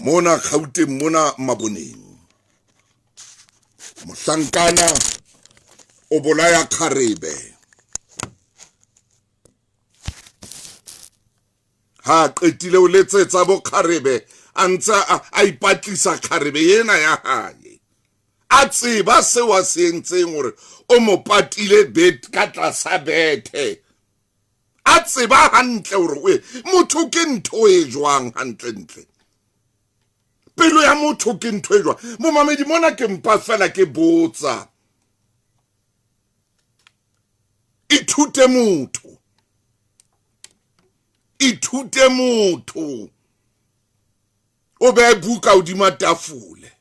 Mona Gauteng mona Maboneng. Mohlankana o bolaya kgarebe. Ha a qetile o letsetsa bo kgarebe a ntse a ipatlisa kgarebe ena ya hae. A tseba seo a se entseng hore o mo patile bed ka tlasa bethe. A tseba hantle hore o motho ke ntho e jwang hantlentle. Pelo ya motho ke ntho e jwang. Momamedi mona ke mpa fela ke botsa. Ithute motho. Ithute motho. O behe buka hodima tafole.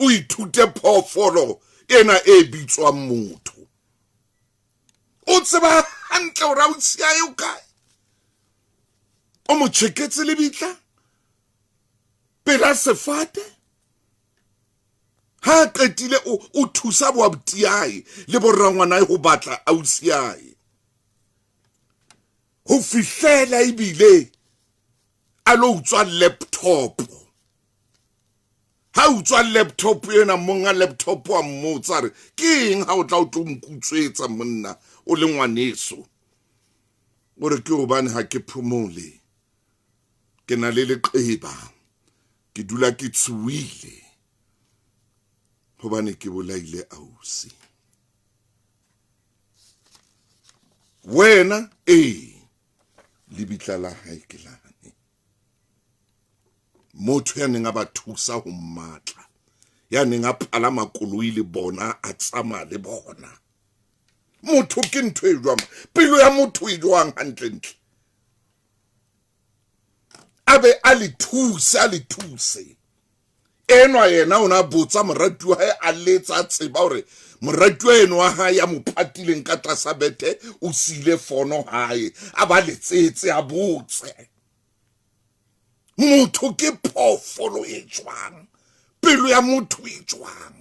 O ithute phoofolo ena e bitswang motho. O tseba hantle hore ausi ya o kae. O mo tjheketse lebitla pela sefate. Ha a qetile o thusa bo abuti le borangwanae ho batla ausi yae. Ho fihlela ebile a lo utswa laptop. Ha utswa laptop ena, monga laptop wa mmotsa re ke eng ha o tla o tlo nkutswetsa monna o le ngwaneso? O re ke hobane ha ke phomole, ke na le leqeba, ke dula ke tshohile hobane ke bolaile ausi. Wena ee, lebitla la hae ke lane. Motho ya neng a ba thusa ho mmatla, ya neng a palama koloi le bona, a tsamaya le bona. Motho ke ntho e jwang? Pelo ya motho e jwang hantlentle? A be a le thuse, a le thuse. Enwa yena o na botsa moratuwa wa hae, a letsa a tseba hore moratuwa eno wa hae ya mo patileng ka tlasa bethe o siile fono hae, a ba letsetse a botse. Motho ke phoofolo e jwang? Pelo ya motho e jwang?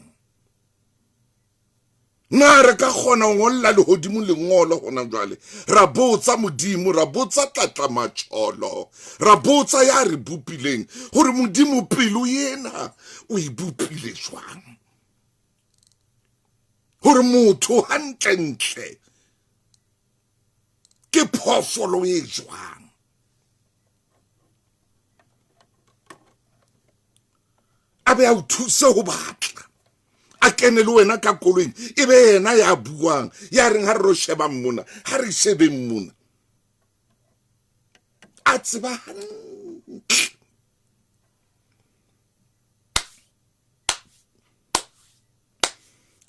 Na re ka kgona ho ngolla lehodimo lengolo hona jwale? Ra botsa Modimo, ra botsa Tlatlamatjholo, ra botsa ya re bopileng hore Modimo pelo ena o e bopile jwang? Hore motho hantlentle ke phoofolo e jwang? A be a o thuse ho batla, a kene le wena ka koloing, e be yena ya buang, ya reng ha re ro shebang mona, ha re shebeng mona. A tseba hantle.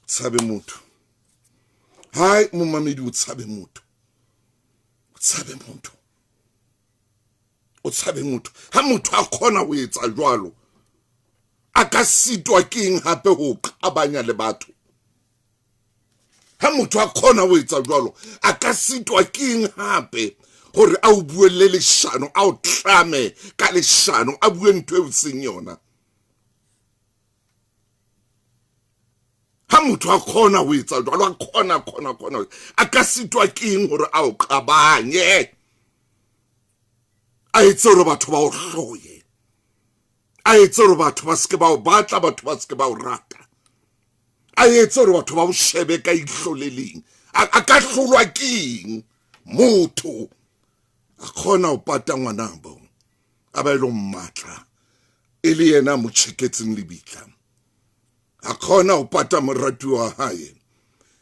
Tshabe motho. Hai momamedi, o tshabe motho. O tshabe motho. O tshabe motho. Ha motho a kgona ho etsa jwalo, a ka sitwa ke eng hape ho qabanya le batho? Ha motho a kgona ho etsa jwalo, a ka sitwa ke eng hape hore a o buelle leshano, a o tlame ka leshano, a bue ntho eo seng yona? Ha motho a kgona ho etsa jwalo, a kgona, kgona, kgona, a ka sitwa ke eng hore a o qabanye, a etse hore batho ba o hloye, a etse hore batho ba seke ba o batla, batho ba seke ba o rata, a etse hore batho ba o shebe ka ihlo le leng. A ka hlolwa ke eng? Motho a kgona ho pata ngwanabo, a ba e lo mmatla e le yena a mo tjheketseng lebitla. A kgona ho pata moratuwa wa hae,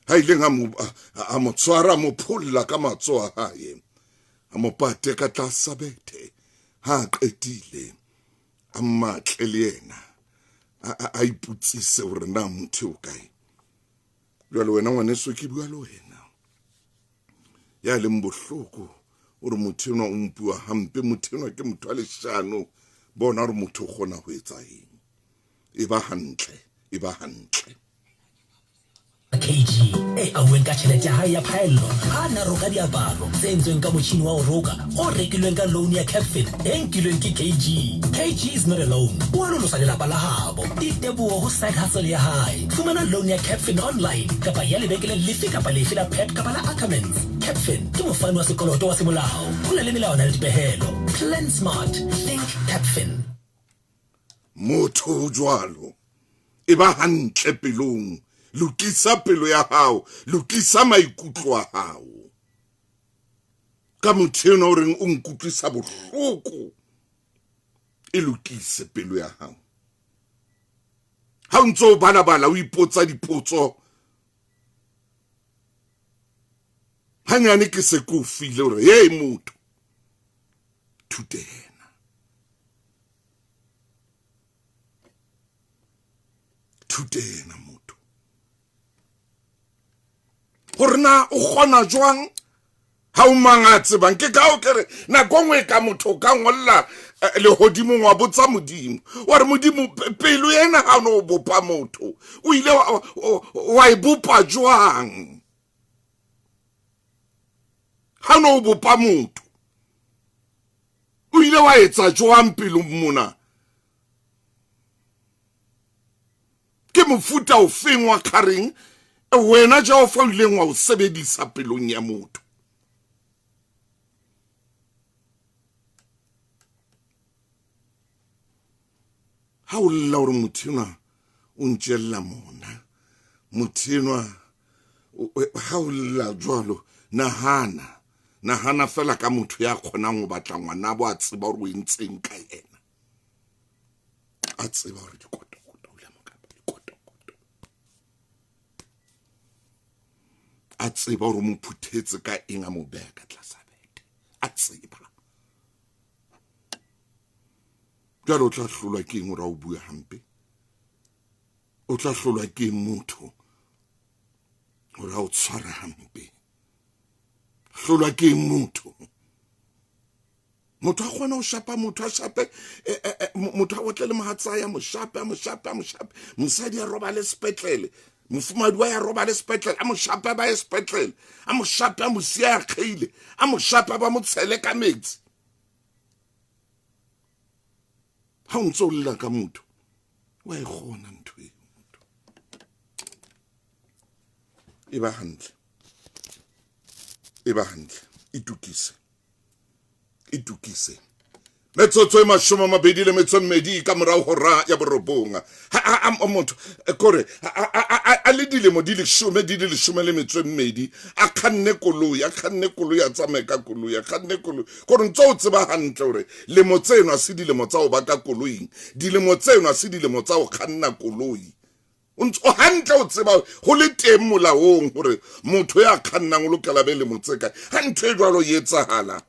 ha ileng a mo tshwara, a mo pholla ka matsoho a hae, a mo pate ka tlasa bethe. Ha a qetile a mmatle le yena, a ipotsise hore na motho o kae. Jwale wena ngwaneso, ke bua le wena ya leng bohloko, o re motho enwa o mpua hampe, motho enwa ke motho wa leshano. Bona hore motho o kgona ho etsa eng. E ba hantle, e ba hantle. KG e auweng ka tjhelete ya hae ya phaello ha a na roka diaparo tse entsweng ka motjhini wa ho roka o rekilweng ka loan ya Capfin e nkilweng ke KG. KG is not alone. O alolosa lelapa la habo. Diteboho ho side hustle ya hae. Fumana loan ya Capfin online kapa ya lebenkeleng lefe kapa lefe la Pep kapa la Ackermans. Capfin ke mofani wa sekoloto wa semolao. Ho na le melawana le dipehelo. Plan smart. Think Capfin. Motho o jwalo e ba hantle pelong. Lokisa pelo ya hao, lokisa maikutlo a hao. Ka motho enwa o reng o nkutlwisa bohloko, e lokise pelo ya hao. Ha o ntse o balabala o ipotsa dipotso hanyane ke se ke o file hore hey motho thutena thutena motho gore na o kgona jwang ha o mang a tsebang ke ka o kere nako nngwe ka motho o ka ngolla eh, legodimong wa botsa modimo wa re modimo pelo ena ga o ne o bopa motho o ile wa e bopa jwang ga o ne o bopa motho o ile wa etsa jwang pelong mona Ke mofuta ofeng wa kgareng wena Jehova o ileng wa o sebedisa pelong ya motho? Ha o lla hore motho enwa o ntjella mona, motho enwa ha o lla jwalo, nahana nahana fela ka motho ya kgonang ho batla ngwanabo a tseba hore o entseng ka yena. A tseba hore dikotokoto William Mokapa dikotokoto a tseba hore mo phuthetse ka eng a mo beha ka tlasa bete a tseba jwale o tla hlolwa ke eng hore a o bue hampe o tla hlolwa ke eng motho hore a o tshware hampe hlolwa ke eng motho motho a kgona go shapa motho a shape eh, eh, eh, motho a otle le mogatsa ya moshape a moshape a moshape mosadi a robale sepetlele mofumadi wa ya robale sepetlele a moshape ba ye sepetlele a moshape a mosia ya kgeile a moshape ba mo tshele ka metsi ha o ntse o lla ka motho wa e kgona ntho eo motho e ba hantle e ba hantle itukise itukise metsotso e mashome a mabedi le metso e mmedi ka morago hora ya borobong ha motho eh, kore a le dilemo di leshome di le leshome le metso e mmedi a kganne koloi a kganne koloi a tsamaye ka koloi a kganne koloi kore ntse o tseba hantle gore lemo tseno a se dilemo tsa go ba ka koloing dilemo tseno a se dilemo tsa go kganna koloi o ntse o hantle o tseba go le teng molaong gore motho ya kgannang o lokela be le motse kae ga ntho e jalo e etsagala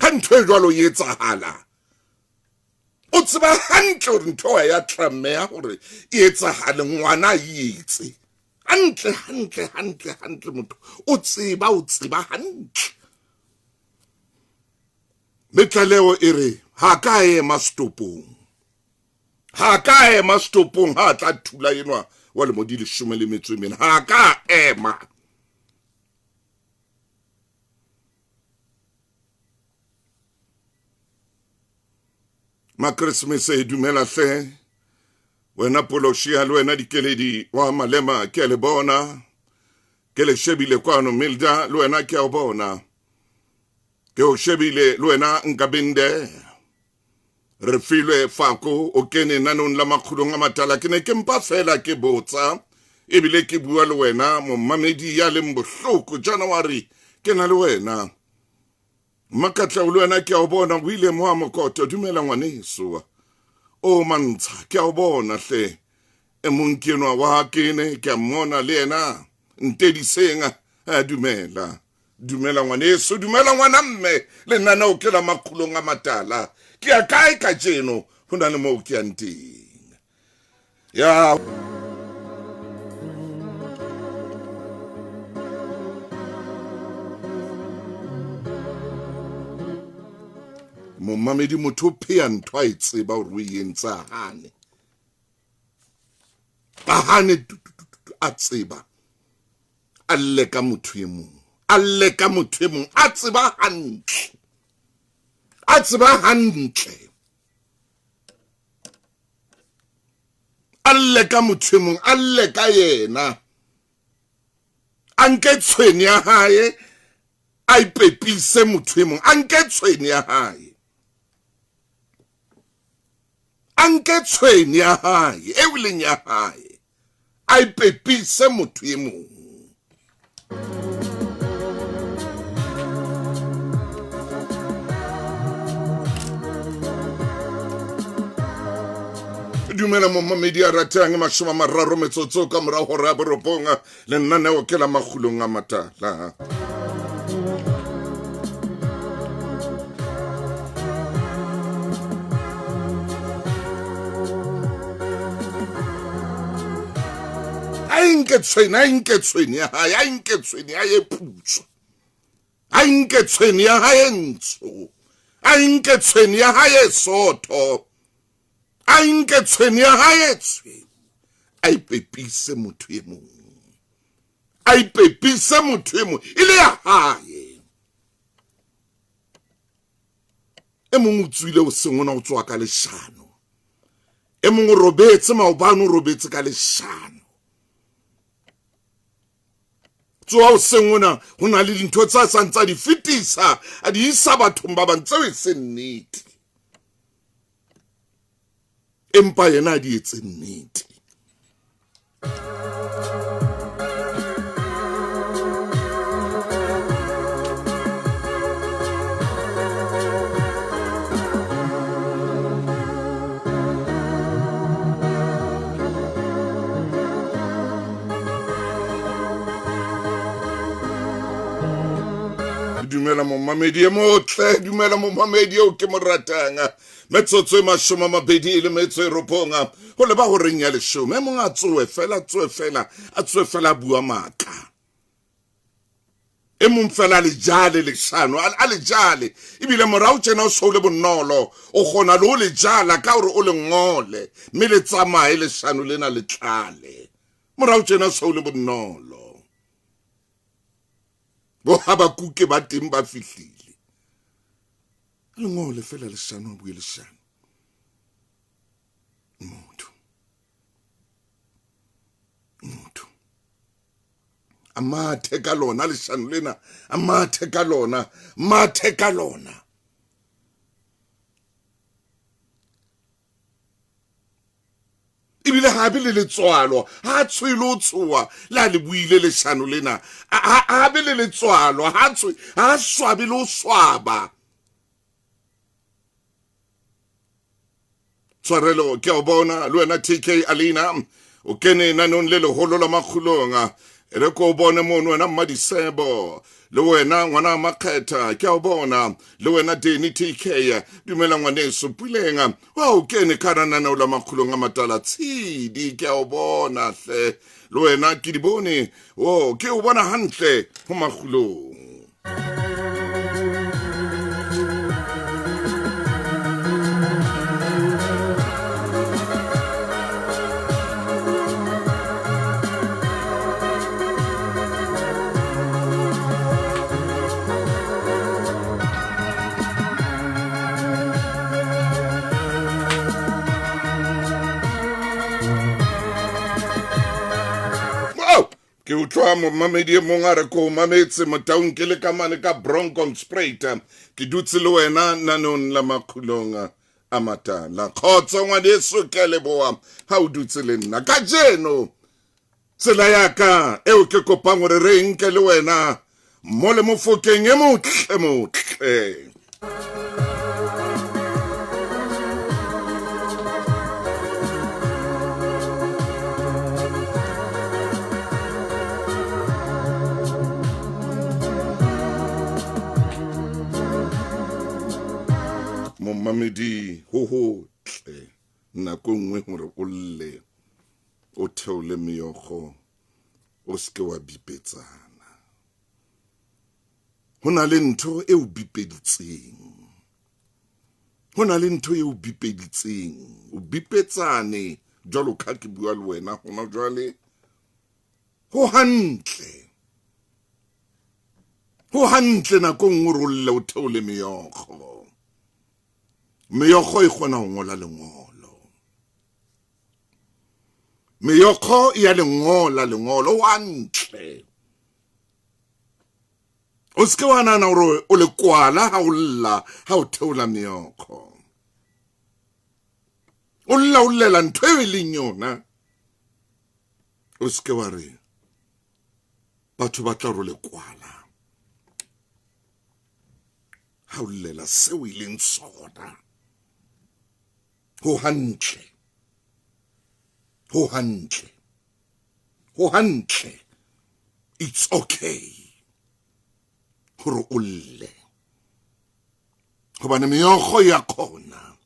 ga ntho e jalo e etsagala o tseba hantle gore ntho ya tlameya gore e etsagale ngwana a e etse hantle hantle hantle hantle motho o tseba o tseba hantle Mme tlaleho e re ha ka ema setopong ha ka ema setopong ha tla thula enwa wa lemo di leshome le metso e mene ha ka ema Makresmese e dumela hle wena Poloshia le wena Dikeledi wa Malema ke a le bona ke le shebile kwano Milda le wena ke a o bona Ke o shebile le wena Nkabinde. Re filwe fako o kene nanong la makgulong a matala. Ke ne ke mpa fela ke botsa ebile ke bua le wena momamedi ya leng bohloko January ke na le wena. Makatlao le wena ke a o bona William wa Mokoto dumela ngwaneso. O mantsha ke a o bona hle. E mong ke enwa wa kene ke a mmona le yena Ntediseng a dumela. Dumela ngwaneso, dumela ngwana mme, lenaneo ke la makgulong a matala. Ke ya kae kajeno? Ho na le moo ke yang teng. Ya momamedi motho o pheya ntho a e tseba hore o e entse a hane. A hane a tseba. A lle ka motho e mong a lle ka motho e mong a tseba hantle a tseba hantle A lle ka motho e mong, a lle ka yena. A nke tshwene ya hae, a ipepise motho e mong. A nke tshwene ya hae. A nke tshwene ya hae, eo e leng ya hae. A ipepise motho e mong. Dumela momamedi a ratang 30 metsotso ka morago hora ya borobong lenaneo ke la makgulong a matala. A nke tshwene, a nke tshwene ya hae, a nke tshwene ya e putswa, a nke tshwene ya hae ntsho, a nke tshwene ya hae sotho, a nke tshwene ya hae tshweu, a ipepise motho e mong, a ipepise motho e mong e le ya hae. E mong o tswile o seng ona o tswa ka leshano, e mong o robetse maobane o robetse ka leshano. Tsoha o seng ona ho na le dintho tsa sa ntsa di fetisa a di isa bathong ba bang tseo e seng nnete, empa yena a di etse nnete. Dumela momamedi e motle, dumela momamedi eo ke mo ratang. Metsotso e 29 go leba horeng ya 10. E mong a tsoe fela, tsoe fela, a tsoe fela, a bua maaka. E mong fela a le jale leshano, a le jale. Ebile morao tjena o so le bonolo, o kgona le ho le jala ka hore o le ngole, mme le tsamaye leshano lena le tlale. Morao tjena o so le bonolo. Bo Habakuke ba teng ba fihlile. A le ngole fela leshano, a bue leshano. Motho. Motho. A mathe ka lona leshano lena, a mathe ka lona, mathe ka lona. Ebile ha be le letswalo, ha tshwele o tshoa le ha le buile leshano lena, ha be le letswalo, ha tshwe, ha swabe le o swaba. Tshwarelo ke a o bona le wena TK Alina, o kene nanong le leholo la makgulong. E re ko o bone mono wena Mmadisebo, le wena ngwana Makgetha, ke a o bona le wena Deni TK. Dumela ngwaneso Puleng, wa o kene ka nananeo la makgulong a matala. Tshidi ke a o bona hle, le wena ke di bone, o ke o bona hantle ho makgulong. Ke utlwa momamedi e mong a re ko mametse Motaung ke le ka mane ka Bronkhorstspruit, ke dutse le wena nanong la makgulong a matala. Kgotso ngwaneso, ke a leboha ha o dutse le nna kajeno. Tsela ya ka eo ke kopang hore re nke le wena mo le mofokeng e motle motle. Momamedi ho hotle nako nngwe hore o lle, o theole meokgo, o seke wa bipetsana. Ho na le ntho e o bipeditseng, ho na le ntho e o bipeditseng, o bipetsane jwalo ka ke bua le wena hona jwale. Ho hantle, ho hantle nako nngwe hore o lle, o theole meokgo. Meokgo e kgona ho ngola lengolo. Meokgo e ya lengola lengolo wa ntle. O se ke wa nahana gore o le kwala ha o lla ha o theola meokgo. O lla o llela ntho eo e leng yona. O se ke wa re batho ba tla ro le kwala ha o llela seo e leng sona. Ho hantle. Ho hantle. Ho hantle. It's okay gore o lle. Gobane meokgo ya kgona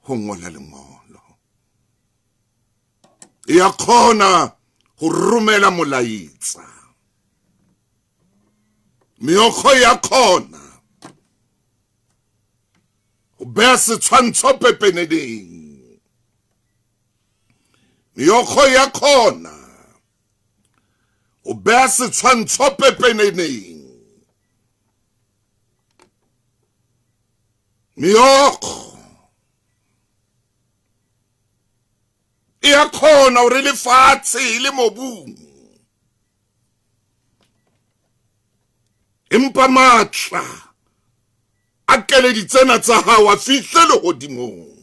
go ngola lengolo. Ya kgona go romela molaetsa. Meokgo ya kgona go beya setshwantsho pepeneneng. Meokgo ya kgona go beya setshwantsho pepeneneng. Meokgo e ya kgona gore lefatshe le mobung, empa matla a keledi tsena tsa hao a fihle lehodimong.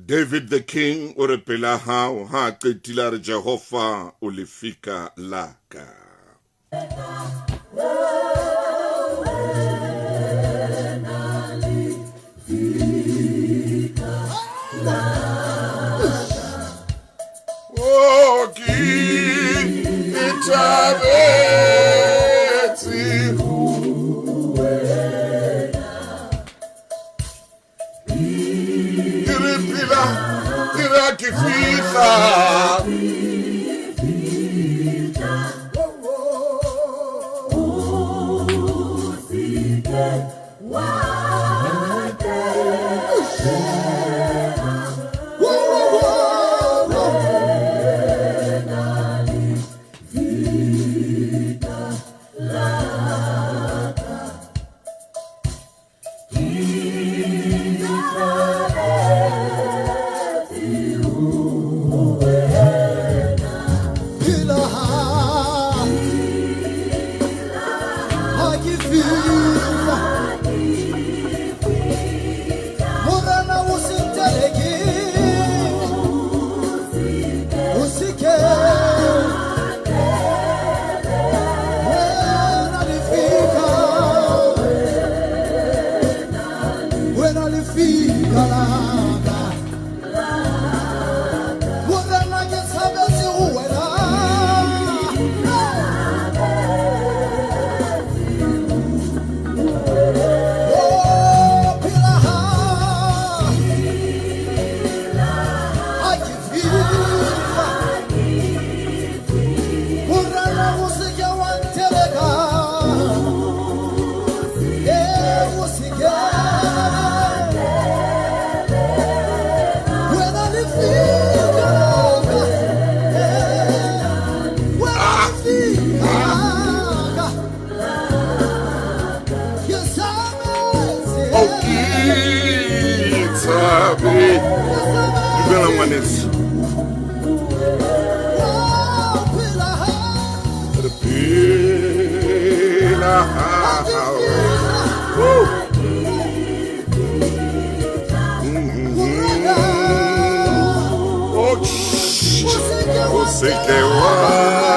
David the King o re pela hao ha a qetile a re Jehova o lefika la ka. Oh, ke thabetse ho ke re phela ke re ha ke fihla. Dumela ngwaneso. Re phela hao. Oh, o se ke wa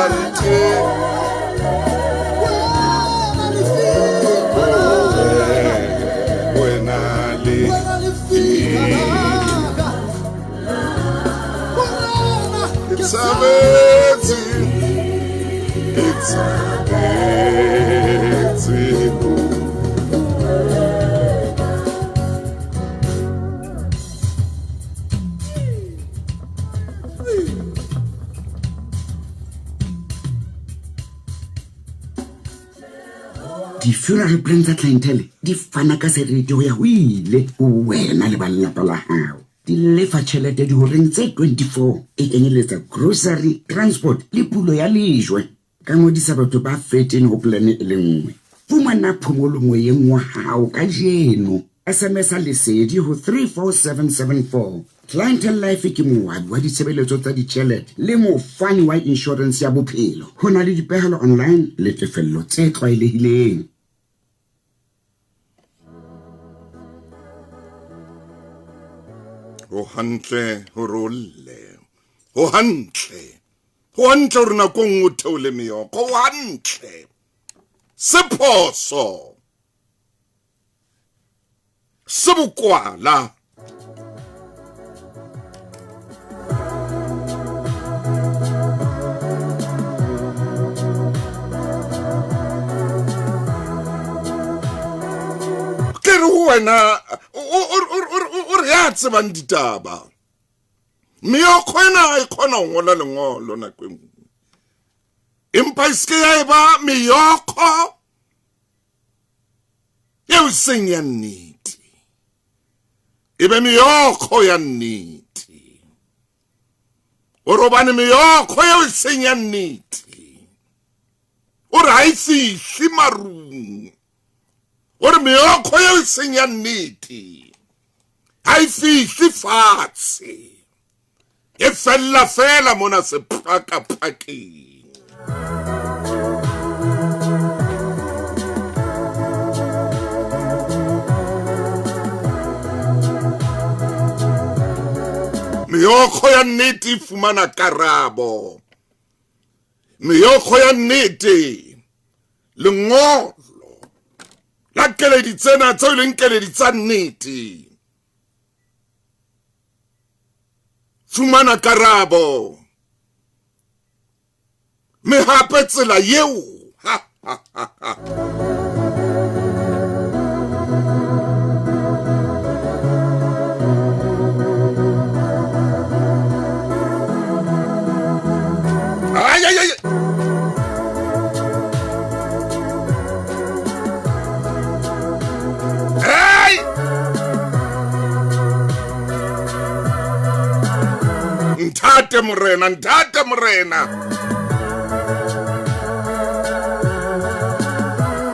nte. Wena le tshabetse, ke tshabetse ho. Di-funeral plan tsa clientele di fana ka seriti go ya go ile go wena le ba lelapa la gago. Di lefa tšhelete dihoreng tse 24, e kenyeletsa grocery, transport le pulo ya lejwe. Ka ngodisa batho ba 13 ho plan e le nngwe. Fumana phomolo moyeng wa hao kajeno. SMS-a Lesedi ho 34774. Clientele Life ke moabi wa ditshebeletso tsa ditjhelete le mofani wa inshorense ya bophelo. Ho na le dipehelo online le tefello tse tlwaelehileng. Ho hantle hore o lle. Ho hantle. Ho hantle hore nako e nngwe o theole meokgo. Ho hantle. Se phoso. Se bokwala. Ke re ho wena o re ya tsebang ditaba. Meokgo ena e kgona ho ngola lengolo nako e nngwe. Empa e se ke ya eba meokgo eo e seng ya nnete e be meokgo ya nnete o re hobane meokgo eo e seng ya nnete o re ha e fihle marung o re meokgo eo e seng ya nnete ha e fihle fatshe e fella fela mona sephakaphakeng meokgo ya nnete e fumana karabo meokgo ya nnete lengolo la keledi tsena tseo e leng keledi tsa nnete fumana karabo me hape tsela yeo ha, ha, ha, ha. Ay, ay, ay. Hey! Nthate morena, nthate morena.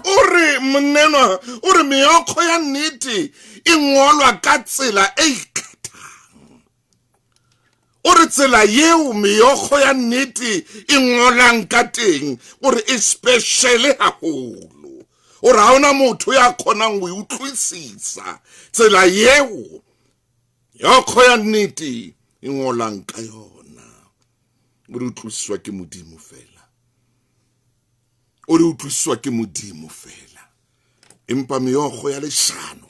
O re monnenwa, o re meokgo ya nnete e ngolwa ka tsela e ikgethang. O re tsela yeo meokgo ya nnete e ngolang ka teng, o re e speciale haholo. O re ha hona motho ya kgonang ho e utlwisisa tsela yeo meokgo ya nnete e ngolang ka yona. O re utlwisiswa ke Modimo fela. O re utlwisiswa ke Modimo fela. Empa meokgo ya leshano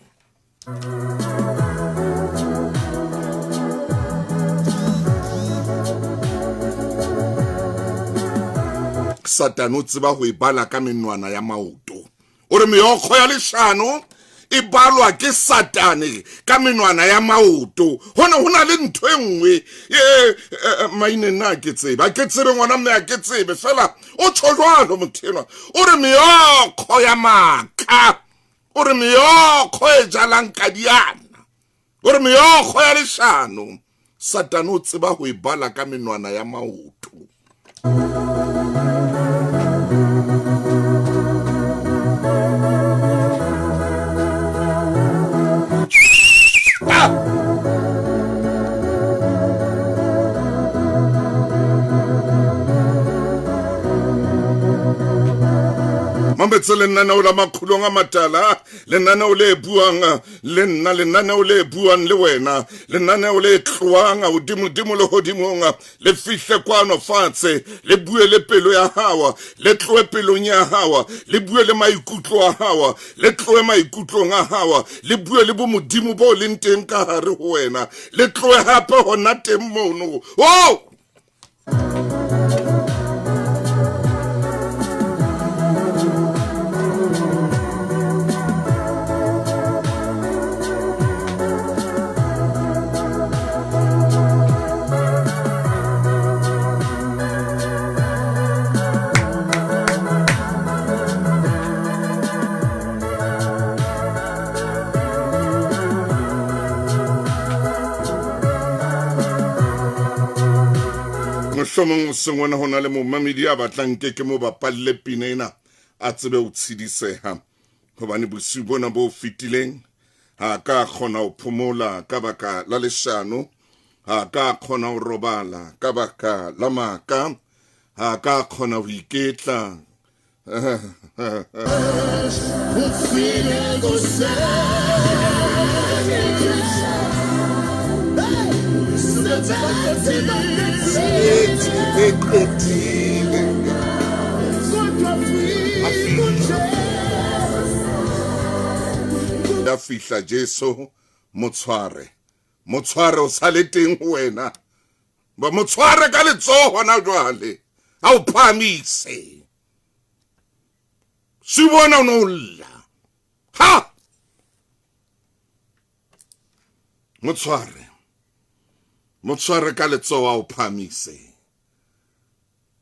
Satane o tseba ho e bala ka menwana ya maoto. O re meokgo ya leshano e balwa ke Satane ka menwana ya maoto. Hona ho na le ntho e nngwe e maine nna ke tsebe, ke tsebe ngwana mme a ke tsebe fela o tjho jwalo motho enwa. O re meokgo ya maka, o re meokgo e jalang kadiana, o re meokgo ya leshano, Satane o tseba ho e bala ka menwana ya maoto. Mametse lenaneo la Makgulong a Matala, lenaneo le buang le nna, lenaneo le buang le wena, lenaneo le tlohang hodimodimo le hodimong, le fihle kwano fatshe, le bue le pelo ya hao, le tlohe pelong ya hao, le bue le maikutlo a hao, le tlohe maikutlong a hao, le bue le bomodimo bo leng teng ka hare ho wena, le tlohe hape hona teng mono. Oh! Mohlomong hoseng hona ho na le momamedi a batlang ke ke mo bapalle pina ena a tsebe ho tshediseha, hobane bosiu bona bo fetileng ha ka kgona ho phomola ka baka la leshano, ha ka kgona ho robala ka baka la maka, ha ka kgona ho iketla. Ya fihla Jesu, motshware, motshware o sale teng ho wena, ba motshware ka letsoho hona jwale, a o phahamise. Sibona o no lla ha motshware, motshware ka letsoho a o phahamise,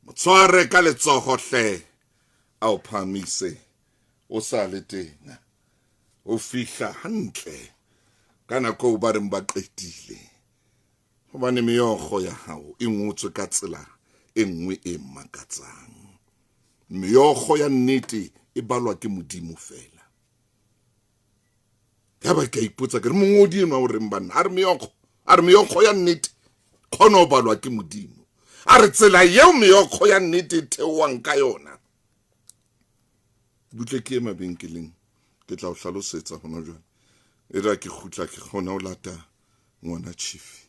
motshware ka letsoho hle a o phahamise, o sa le teng, o fihla hantle ka nako eo ba reng ba qetile, hobane meokgo ya hao e ngotswe ka tsela e nngwe e makatsang. Meokgo ya nnete e balwa ke Modimo fela. Ya ba ke a ipotsa ke re mongodi enwa o reng banna, a re meokgo, a re meokgo ya nnete kgona ho balwa ke Modimo. A re tsela eo meokgo ya nnete e theohang ka yona. Butle ke ye mabenkeleng, ke tla o hlalosetsa hona jwale. E re ha ke kgutla ke kgona ho lata ngwana Chief.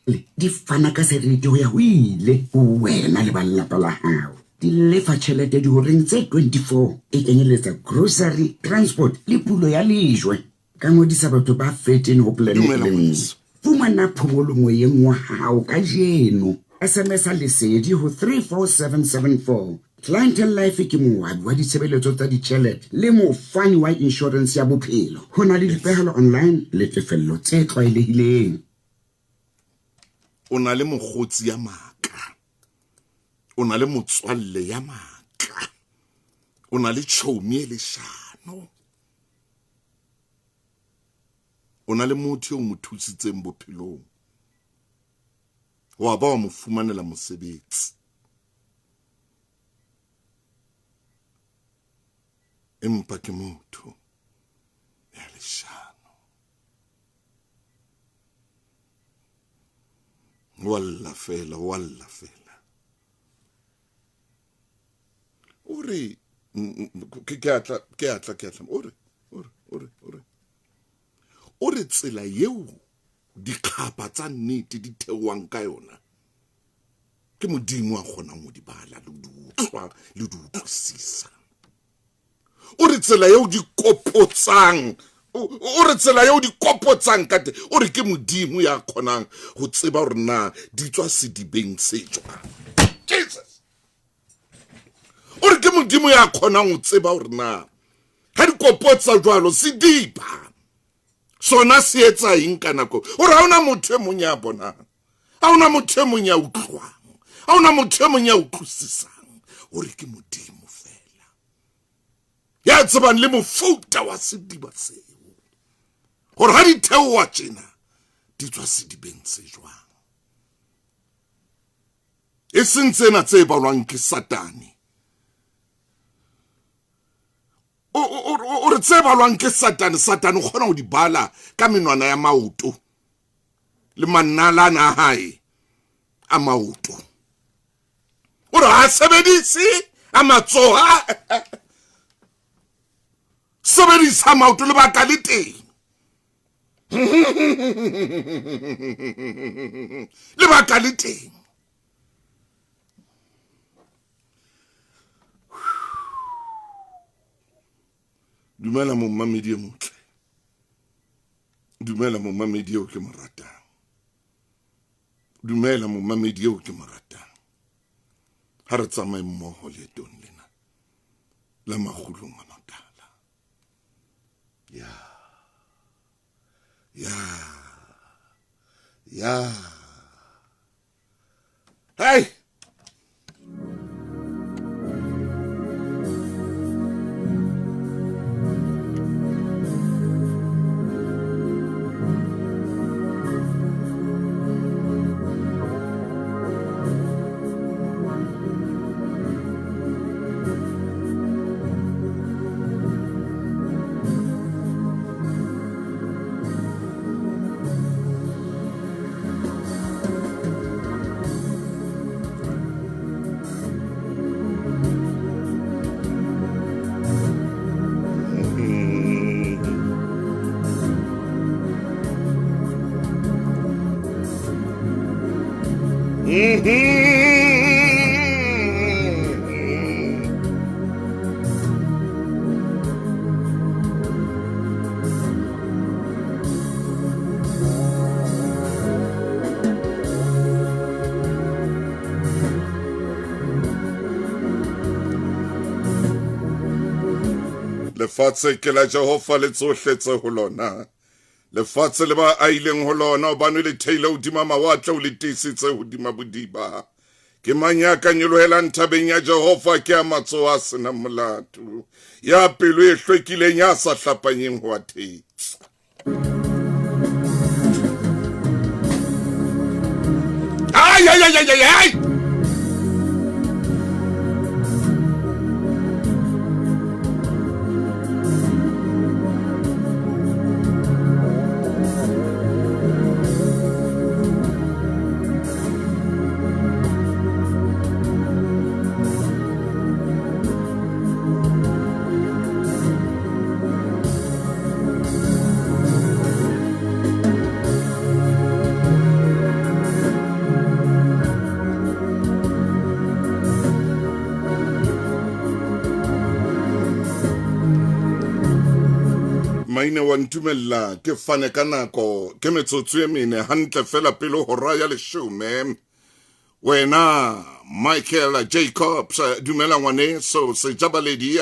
Di fana ka seriti ho ya ho ile ho wena le ba lelapa la hao. Di lefa tjhelete dihoreng tse 24, e kenyeletsa grocery, transport le pulo ya lejwe. Ka ngodisa batho ba 13 ho plan e Dumela le nngwe. ngwaneso. Fumana phomolo moyeng wa hao kajeno. SMS-a Lesedi ho 34774. Clientele Life ke moabi wa ditshebeletso tsa ditjhelete le mofani wa inshorense ya bophelo. Ho na le dipehelo online le tefello tse tlwaelehileng. O na le mokgotsi ya maka, o na le motswalle ya maka, o na le tjhomi e leshano, o na le motho eo mo thusitseng bophelong, wa ba wa mo fumanela mosebetsi, empa ke motho ya leshano. Wa lla fela, wa lla fela. O re, ke ke atla, ke atla, ke atla. O re, o re, o re, o re. O re tsela eo dikgapa tsa nnete di theohang ka yona, ke Modimo a kgonang ho di bala le ho di utlwa le ho di utlwisisa. O re tsela eo di kopotsang, o re tsela eo di kopotsang ka teng, o re ke Modimo ya kgonang ho tseba hore na di tswa sedibeng se jwang. Jesus. O re ke Modimo ya kgonang ho tseba hore na ha di kopotsa jwalo sediba sona se etsa eng ka nako. O re ha hona motho e mong ya bonang, ha hona motho e mong ya utlwang, ha hona motho e mong ya utlwisisang. O re ke Modimo fela ya tsebang le mofuta wa sediba seo, hore ha di theoha tjena di tswa sedibeng se jwang, e seng tsena tse balwang ke Satane. O re tse balwang ke Satane, Satane o kgona ho di bala ka menwana ya maoto le manalana a hae a maoto. O re ha sebedise a matsoho, sebedisa maoto, lebaka le teng. Lebaka le teng. Dumela momamedi e motle, dumela momamedi eo ke mo ratang. Dumela momamedi eo ke mo ratang. Ha re tsamaye mmoho leetong lena la makgulong a matala. Ya. Ya. Ya. Hey! Lefatshe ke la Jehova le tsohle tse ho lona. Lefatshe le ba aileng ho lona, hobane le theile hodima mawatle, o le tiisitse hodima bodiba. Ke mang ya ka nyolohelang thabeng ya Jehova? Ke a matsoho a senang molato, ya pelo e hlwekileng, ya sa hlapanyeng ho a thetsa. Ai, ai, ai, ai, ai! Maine wa ntumella ke fane ka nako ke metsotso e mene hantle fela pele hora ya 10. Wena Michael Jacobs, dumela ngwaneso. Sejabaledi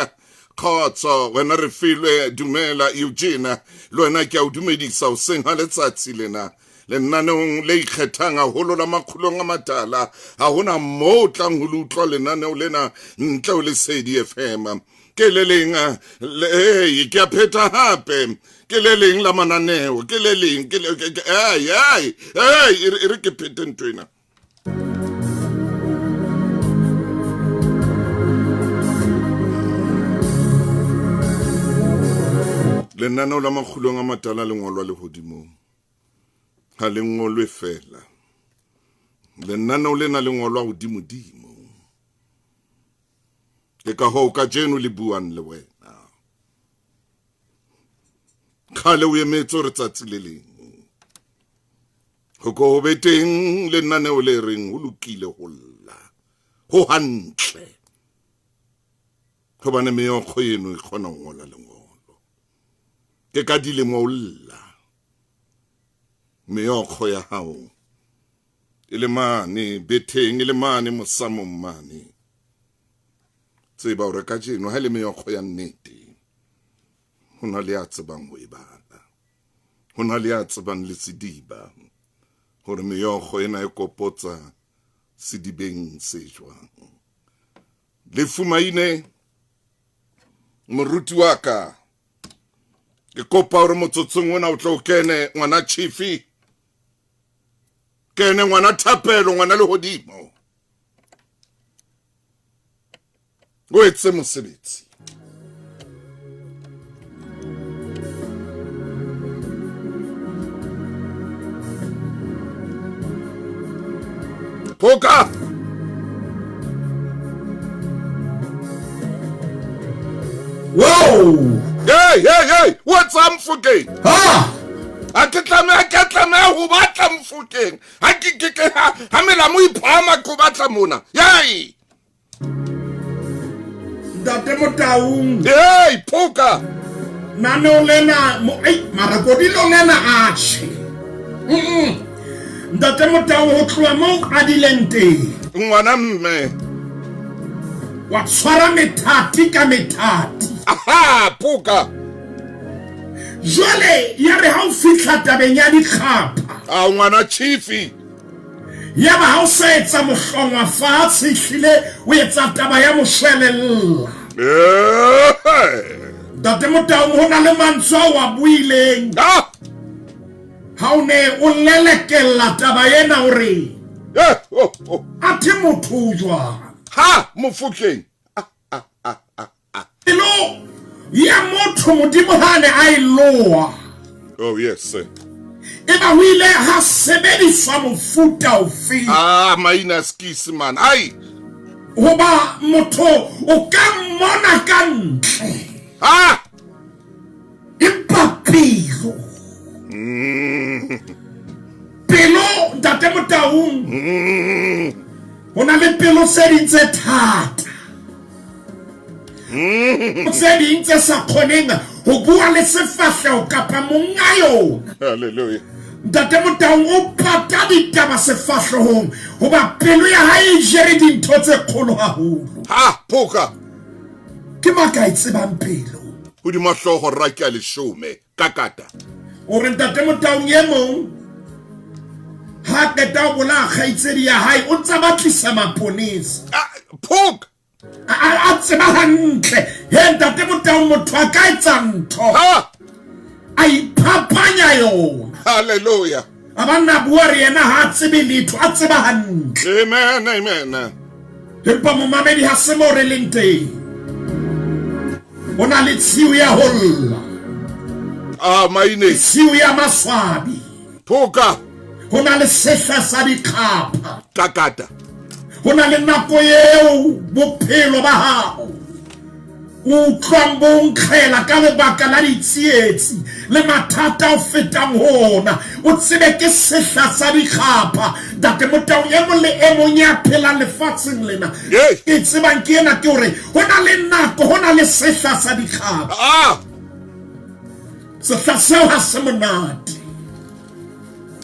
Khotso, wena re filwe, dumela. Eugene, le wena ke a o dumedisa hoseng ha letsatsi lena. Lenaneong le ikgethang haholo la makgulong a matala, ha hona moo tlang ho le utlwa lenaneo lena ntle ho Lesedi FM. Ke le leng, ke a pheta hape, ke le leng la mananeo, ke le leng, ke ai ai ai, e re ke phete ntho ena. Lenaneo la makgulong a matala le ngolwa lehodimong, ha le ngolwe fela. Lenaneo lena le ngolwa hodimodimo. Ke ka hoo kajeno le buang le wena. Kgale o emetse hore tsatsi le leng ho ko ho be teng lenaneo le reng ho lokile ho lla, ho hantle, hobane meokgo eno e kgona ho ngola lengolo. Ke ka dilemo o lla, meokgo ya hao e le mane betheng, e le mane mosamong mane. Tseba hore kajeno ha e le meokgo ya nnete, ho na le ya tsebang ho e bala, ho na le ya tsebang le sediba, hore meokgo ena e kopotsa sedibeng se jwang. Lefu Maine, moruti wa ka, ke kopa hore motsotsong ona o tlo kene ngwana Chifi, kene ngwana Thapelo, ngwana lehodimo, o etse mosebetsi. Phoka! Wow! Hey, hey, hey! What's up, Mofokeng? Ha! Ha ke tlameha ho batla Mofokeng. Ha ke ha melamo iphama ke batla mona. Yay! Ntate Motaung. Hey, Phoka! Naneo lena, mara kodilo lena atjhe. Ntate Motau ho tloha moo o qadileng teng. Ngwana mme. Wa tshwara methati ka methati. Aha, poka. Jwale ya re ha o fihla tabeng ya dikgapha. A ngwana chifi. Ya ba ha o sa etsa mohlongwa fatshe ehlile o etsa taba ya moshwelella. Ntate Motaung ho na le mantswe ao a buileng. Ah! Ha o ne o lelekella taba ena o re. Eh, oh, oh. Athe motho o jwang? Ha Mofokeng. Ah, ah, ah, ah, ah. Pelo ya motho Modimo ha ne a e loa. Oh yes sir. Eba ho ile ha sebediswa mofuta ofe? Ah, maina skis man. Ai. Hoba motho o ka mmona ka ntle. Ah! Empa pelo. Pelo ntate Motaung. Ho na le pelo tse ding tse thata. Tse ding tse sa kgoneng ho bua le sefahleho kapa monga yona. Hallelujah. Ntate Motaung o pata ditaba sefahlehong hoba pelo ya hae e jere dintho tse kgolo haholo. Ha, phoka. Ke mang ka e tsebang pelo? Hodima hlooho rra ke a leshome, kakata. O re Ntate Motaung e mong ha qeta ho bolaya kgaitsedi ya hae o ntsa batlisa maponesa. Ah, phoka. A tseba hantle he Ntate Motaung motho a ka etsa ntho. Ha! A iphapanya yona. Hallelujah. A ba nna bua re yena ha a tsebe letho, a tseba hantle. Amen, amen. Empa momamedi ha se mo re leng teng. Ho na le tshiu ya ho lla. Ah, maine. Tshiu ya maswabi. Phoka. Ho na le sehla sa dikgapha. Kakata. Ho na le nako eo bophelo ba hao o utlwang bo nkgela ka lebaka la ditsietsi le mathata a o fetang ho ona. O tsebe ke sehla sa dikgapha. Ntate Motaung, e mong le e mong ya phelang lefatsheng lena, ke tsebang ke ena ke hore ho na le nako, ho na le sehla sa dikgapha. Ah! Sehla seo ha se monate.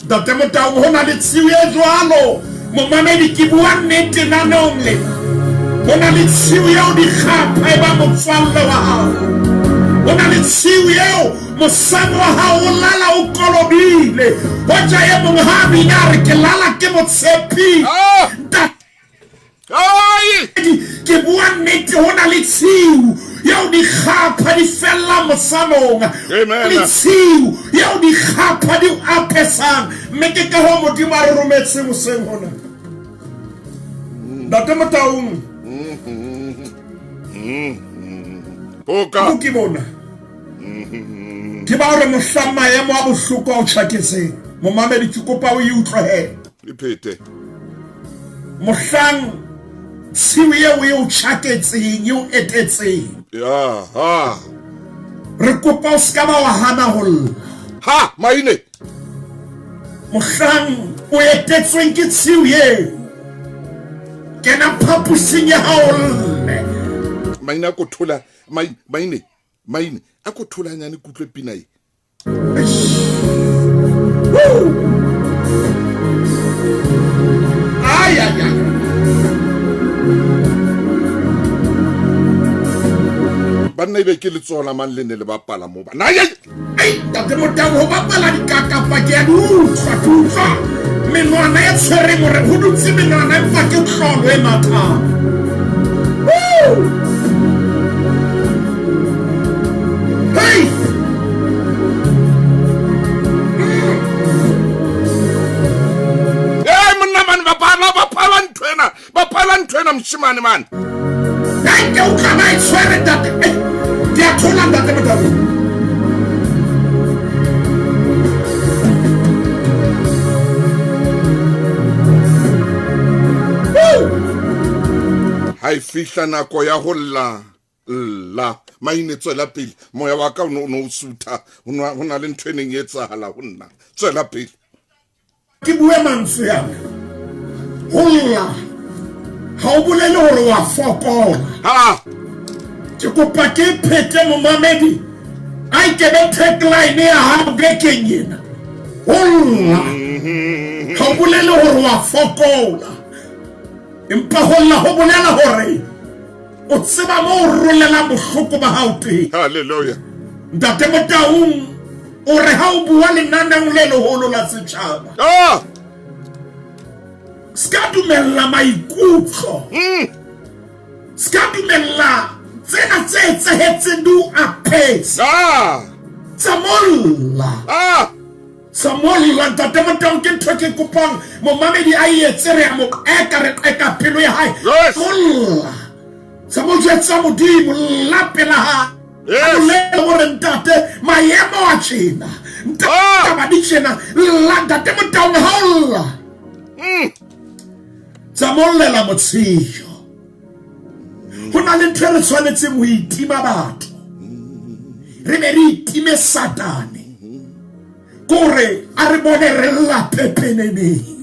Ntate Motaung, ho na le tshiu e jwalo. Momamedi, ke bua nnete naneong lena. Ho na le tshiu eo dikgapha e ba motswalle wa hao. Ho na le tshiu eo mosamo wa hao o lala o kolobile. Hoja e mong ha a bina a re ke lala ke mo tshepile. Ah! Ntate Ai! Ke bua nnete, ho na le tshiu eo dikgapha di fellang mosamong. Amen. Le tshiu eo dikgapha di o apesang. Mme ke ka hoo Modimo a re rometseng hoseng hona. Ntate Motaung. Boka. Ke bona. Ke ba hore mohlang maemo a bohloko a o tjhaketseng, momamedi ke kopa o e utlwe he. Iphete. Mohlang tshiu eo e o tjhaketseng, e o etetseng. Ya, ha. Re kopa o ska ba wa hana ho lla. Ha, maine. Mohlang o etetsweng ke tshiu eo, kena phaposing ya hao o lle. Maine a ko thola, maine. Maine, a ko thole hanyane ke utlwe pina e. Ai, ai, ai. Banna ebe ke letsoho la mang le ne le bapala mo bana. Ai, ai. Ai, Ntate Motau, ho bapala dikakapa ke a di utlwa, ke utlwa menwana e tshwereng hore ho dutse menwana empa ke tlolo e mathang. Woo! Hey! Hey, monna man, bapala, bapala ntho ena, bapala ntho ena moshemane man. Hey, ke utlwa ba e tshwere ntate. Hey, ke a thola ntate Motau. Ha e fihla nako ya ho lla, lla. Maine, tswela pele. Moya wa ka o no o sutha. Ho na le ntho e neng e etsahala ho nna. Tswela pele. Ke bue mantswe ana. Ho lla ha o bolele hore wa fokola. Ha. Ke kopa ke phete momamedi. A ikebe tagline ya hao bekeng ena. Ho lla ha Ha o bolele gore wa fokola, empa go lla go bolela gore o tseba mo o rolelang bohloko ba gago teng. Halleluja. Ntate Motaung o re ha o bua lenaneong le leholo la setšhaba, se ka dumella maikutlo, se ka dumella tsena tse etsahetseng di o apesa. Tsamolla. Tsamolla, Ntate Motaung, ke ntho e ke kopang momamedi a e etse. Re a mo qeka, re qeka pelo ya hae. Tsamolla, tsa mo jwetsa Modimo, lla pela hae. Bolele gore ntate maemo a tjena, ntate taba di tjena, lla Ntate Motaung, ha o lla. Tsamollela motshejo. Ho na le ntho e re tshwanetseng ho itima batho, re be re itime Satane, kore a re bone re lla pepeneneng.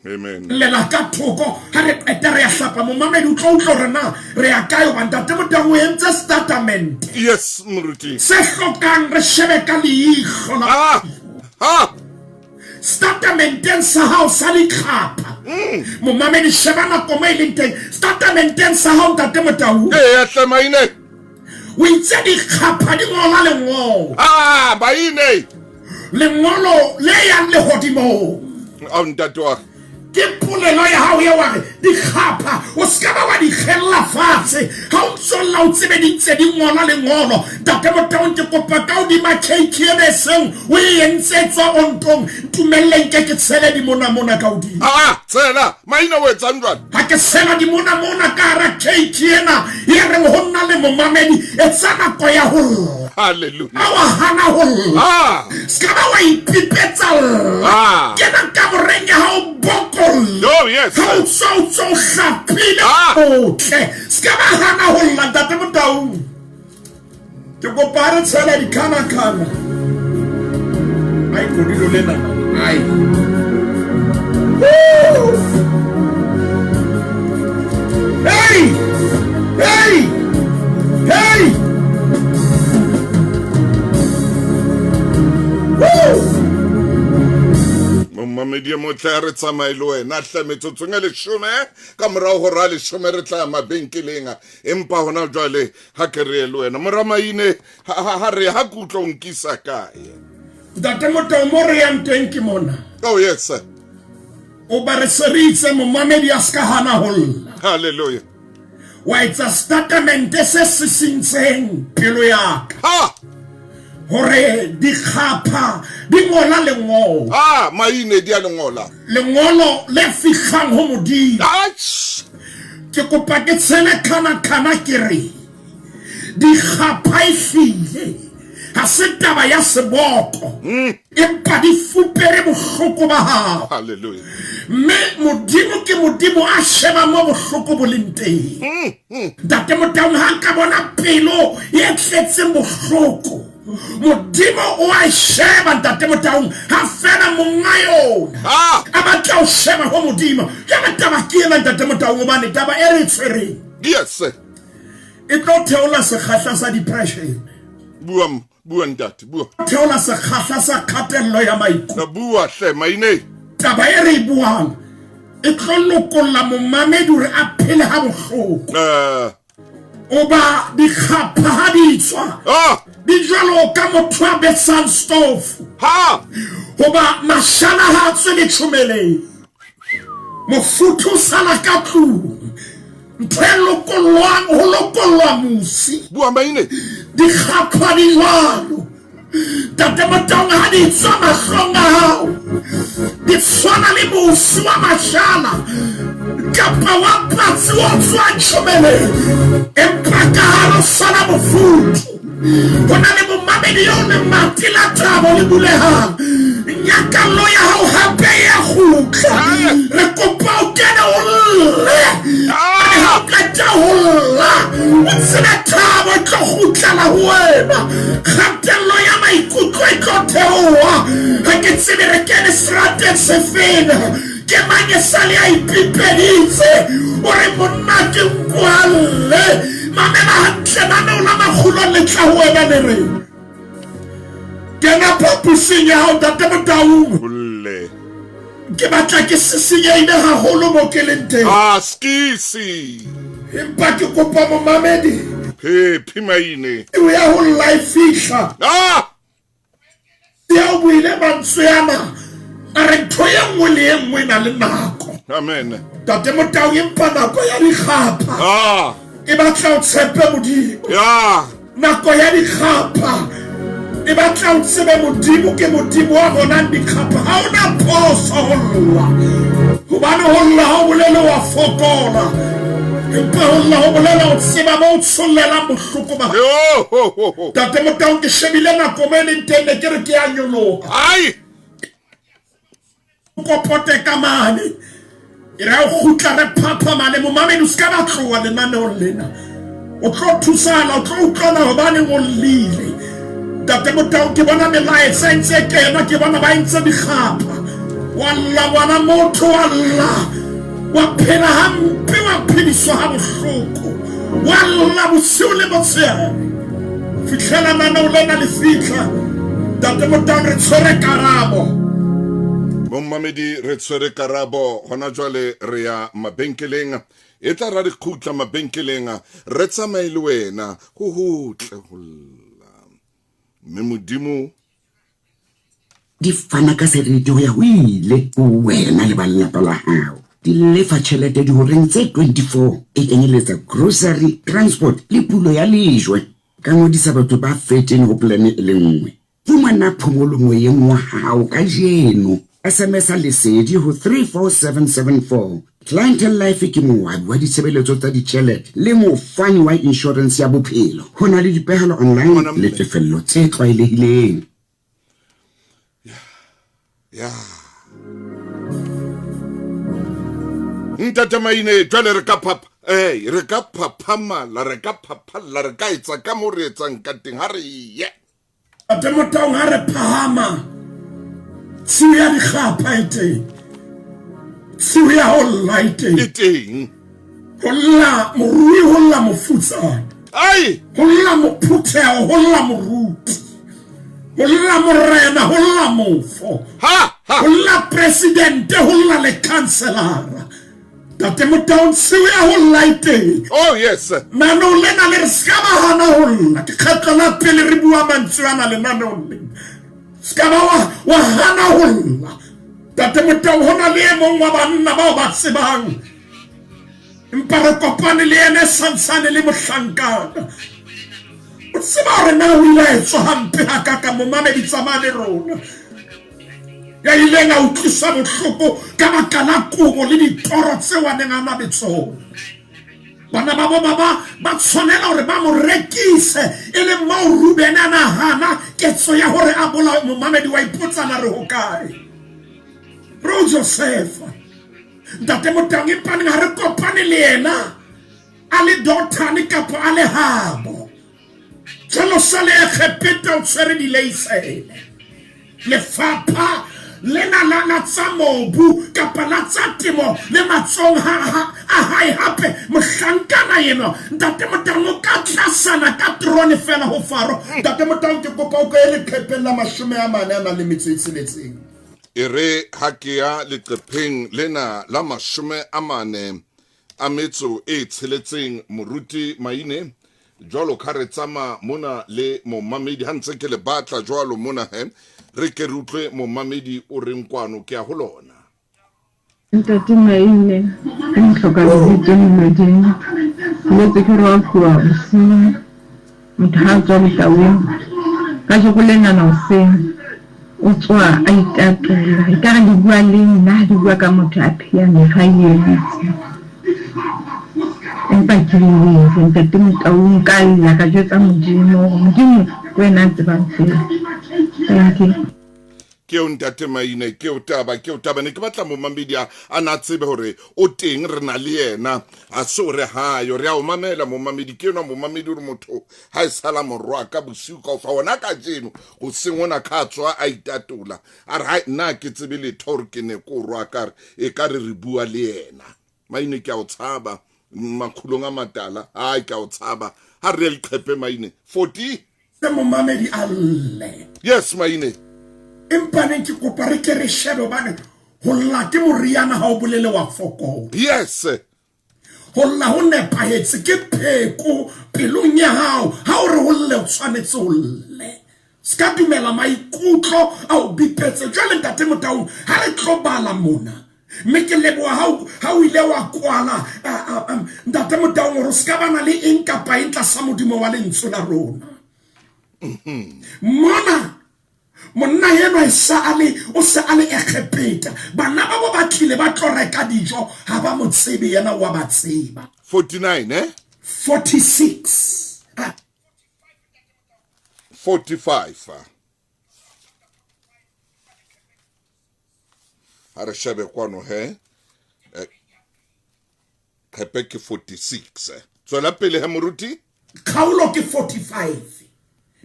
Amen. Llela ka thoko, ha re qeta re ya hlapa. Momamedi o tlo utlwa hore na re ya kae, hoba Ntate Motaung o entse statement. Yes, moruti. Se hlokang re shebe ka leihlo la Statamenteng sa hao sa ditlhapha. Momamedi, sheba nako mo e leng teng. Statamenteng sa hao, Ntate Motaung. Eya hle, Maine. O itse dikgapha di ngola lengolo. Maine. Lengolo le yang lehodimong. Ao, ntate wa ka. Ke polelo ya hao eo, wa re dikgapha o se ka ba wa di kgella fatshe. Ha o ntso lla o tsebe di ntse di ngola lengolo. Ntate Motaung, ke kopa ka hodima cake ena e seng o e entse e tswa ontong, ntumelleng ke ke tshele dimonamona ka hodimo. Tshela, Maina, o etsang jwale? Ha ke tshela dimonamona ka hara cake ena e reng ho nna le momamedi, etsa nako ya ho lla. Hallelujah. Ha wa hana ho lla. Se ka ba wa ipipetsa lla. Kena kamoreng ya hao, bokolla. Oh, yes. Ha o tswa, o tswa o hlapile botle. Se ka ba hana ho lla, Ntate Motaung. Ke kopa ha re tshela dikhanakana. Ai, kodilo lena. Ai. Woo! Hey! Hey! Hey! Woo! Momamedi e motle, a re tsamaye le wena hle. Metsotsong e 10 ka morao ho ra 10 re tla ya mabenkeleng, empa hona jwale ha ke re ye le wena, mora Maine. Ha re ha ke utlwa o nkisa kae? Ntate Motao, mo re yang teng ke mona. Oh yes, sir. O ba re se re itse momamedi a se ka hana ho lla. Halleluja. Wa etsa statement se sisintseng pelo ya ka. Hore dikgapha di ngola lengolo. Maine, di a lengola. Lengolo le fihlang ho Modimo. Atjh. Ke kopa ke tshele khana-khana, ke re dikgapha e hlile ha se taba ya seboko, empa di fupere bohloko ba hao. Halleluja. Mme Modimo ke Modimo a sheba mo bohloko bo leng teng. Ntate Motaung, ha ka bona pelo e tletseng bohloko, Modimo o a e sheba, Ntate Motaung, ha fela monga yona a batla ho sheba ho Modimo. Jwale taba ke ena, Ntate Motaung, hobane taba e re e tshwereng Yes, sir. e tlo theola sekgahla sa depression. Bua, bua ntate, bua. Theola sekgahla sa kgatello ya maikutlo. Bua hle, Maine. Taba e re e buang e tlo lokolla momamedi hore a phele ha bohloko. O ba dikgapha ha di tswa. Di jwalo ka motho a besang stove. Hoba mashala ha a tswe letjhomeleng. Mofuthu o sala ka tlung. Ntho e lokollwang, ho lokollwa mosi. Bua, Maine. Dikgapha di jwalo. Ntate Motaung, ha di tswa mahlong a hao, di tshwana le mosi wa mashala kapa wa patsi o tswang tjhomeleng, empa ka hare o sala mofuthu. Ho na le momamedi eo lemati la thabo le bulehang, nyakallo ya hao hape e a kgutla. Re kopa o kene o lle, ha o qeta ho lla o tsebe thabo e tlo kgutlela ho wena, kgatello ya maikutlo e tlo theoha. Ha ke tsebe re kene serateng sefeng, ke mang e sale a ipipeditse o re monna ke nkwalle. Mamela hantle, naneo la Makgulong le tla ho wena le re kena phaposing ya hao, Ntate Motaung. Olle. Ke batla ke sisinyehile haholo mo ke leng teng. Ah, skisi. Empa ke kopa momamedi. Phephi Maine. Eo ya ho lla e fihla. Ah! Ya o buile mantswe ana. A re ntho e nngwe le e nngwe e na le nako. Amen. Tate Motau empa nako ya dikgapha. Ah! E batla o tshepe Modimo. Ya. Nako ya dikgapha e batla o tsebe Modimo ke Modimo wa bonang dikgapha. Ha o na phoso ho lla. Hobane ho lla ha o bolele wa fokola. Empa ho lla ho bolela o tseba mo o tshollelang bohloko ba. Yo ho ho ho. Tate Motaung ke shebile nako mo e leng teng ne ke re ke a nyoloha. Ai! Kopote ka mane e re o kgutla re phaphamane momamedi o se ka ba tloha lenaneong lena o tlo thusana o tlo utlwana gobaneng o llile ntate Motau ke bona melaetsa e ntse e kena ke bona ba entse dikgapha wa lla ngwana motho wa lla wa phela hampe wa phediswa ha bohloko wa lla bosiu le motshehare fitlhela naneo lena le fitlha ntate Motau re tshwere karabo. Bommamedi re tshwere karabo hona jwale re ya mabenkeleng e tla ra dikgutla mabenkeleng re tsamaye le wena ho hotle ho lla mme modimo Di fana ka seriti go ya go ile go wena le ba lelapa la gago. Di lefa tšhelete dihoreng tse 24, e kenyeletsa grocery, transport le pulo ya lejwe. Ka ngodisa batho ba 13 go polane e le nngwe. Fumana phomolo moyeng wa gago kajeno. SMS-a Lesedi ho 34774. Clientele Life ke moabi wa ditshebeletso tsa ditjhelete le mofani wa inshorense ya bophelo. Ho na le dipehelo online le tefello tse tlwaelehileng. Ya. Ntate Maine, jwale re ka phapha, eh, re ka phaphamala, re ka phaphalla, re ka etsa ka mo re etsang ka teng, ha re ye. Ntate Motaung ha re phahama tshiu ya dikgapha e teng tshiu ya ho lla e teng e teng ho lla morui ho lla mofutsana ai ho lla mophutheho ho lla moruti ho lla morena ho lla mofo ha ha ho lla presidente ho lla le councilora Tate Motaung tshiu ya ho lla e teng. Oh yes. Naneong lena le re se ka ba hana ho lla. Ke kgetlo la pele re bua mantswe ana lenaneong lena. Se ka ba wa, wa hana ho lla. Tate Motaung ho na le e mong wa banna bao ba tsebang. Empa re kopane le ene santsane le mohlankana. O tseba hore na o ile a etswa hampe hakaka momamedi tsamaya le rona. Ya ileng a utlwiswa bohloko ka baka la kobo le ditoro tseo a neng a na le tsona. Bana ba bo ba ba tshwanela hore ba mo rekise e le moo Rubene a nahana ketso ya hore a bolawe. Momamedi wa ipotsana re hokae? Re o Josefa. Ntate Motaung empaneng ha re kopane le yena a le Dothane kapa a le habo. Jalo sa le Egepeta o tshwere dileisele. Lefapha lena la la tsa mobu kapa la tsa temo le matsong ha a hae hape mohlankana enwa ntate Motaung o ka tlasana ka terone fela ho Faro. Ntate Motaung ke kopa o ka ye leqhepeng la 40 a nang le metso e tsheletseng. E re ha ke ya leqepheng lena la 40 a metso e tsheletseng moruti Maine jwalo ka re tsama mona le momamedi ha ntse ke le batla jwalo mona he re ke re utlwe momamedi o reng kwano ke ya ho lona. Ntate Maine ke mohloka lebitso Meloding boletse ke roakuwa bosiu motho ha a tswa botaweng kajeko lenana hoseng o tswa a itatola ekare le bua le nna ha le bua ka motho a pheya ntho a e entse empa ke lelele ntate Motaung ka lla ka jwetsa Modimo hore Modimo ke wena a tsebang fela thank you. Ke eo ntate Maine, ke eo taba, ke eo taba. Ne ke batla momamedi a a na tsebe hore o teng, re na le yena. A se o re hayo, re a o mamela momamedi. Ke enwa momamedi hore motho ha e sala morwa ka bosiu kaofela hona kajeno hoseng hona kha tswa a itatola. A re hai nna ke tsebe letho hore ke ne ko rwa ka re e ka re re bua le yena. Maine ke a o tshaba makhulong a matala. Hai ke a o tshaba. Ha re leqhepe Maine 40 Se momamedi a lle. Yes Maine. Empa neng ke kopa re ke re shebe hobane Ho lla ke moriana ha o bolele wa fokola. Yes. Ho lla ho nepahetse ke pheko pelong ya hao. Ha o re ho lle o tshwanetse ho lle. Se ka dumela maikutlo a o bipetse. Jwale Ntate Motaung ha re tlo bala mona mme ke leboha ha o ile wa kwala Ntate Motaung hore o se ka bana le eng kapa eng tlasa modimo wa lentswe la rona. Mona Monna enwa e sa a le o se a le Egepeta. Bana ba bo ba tlile ba tlo reka dijo, ha ba mo tsebe, yena wa ba tseba. 49 eh? 46. Ah. 45. Ha re shebe kwano he. Eh, Qepe ke 46. Tswela pele he moruti. Kgaolo ke 45.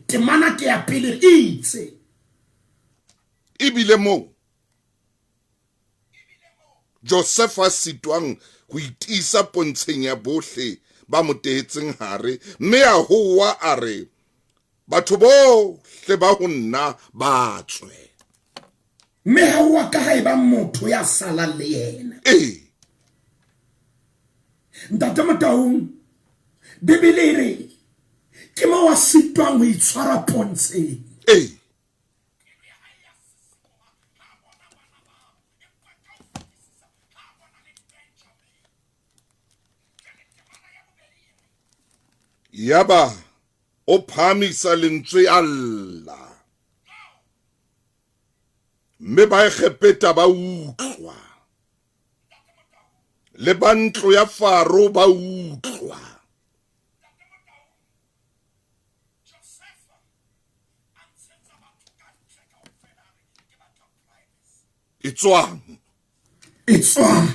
Temana ke ya pele e itse. Ebile moo Josefa a sitwang ho itiisa pontsheng ya bohle ba mo tehetseng hare, mme a howa a re, Batho bohle ba ho nna ba tswe. Mme ha ho a ka ha eba motho ya salang le yena. Ee. Ntate Motaung, Bibele e re ke mo wa sitwang ho itshwara pontsheng. Ee. Yaba o phahamisa lentswe a lla, mme Baegepeta ba utlwa, le ba ntlo ya Faro ba utlwa. Etswang. Etswang.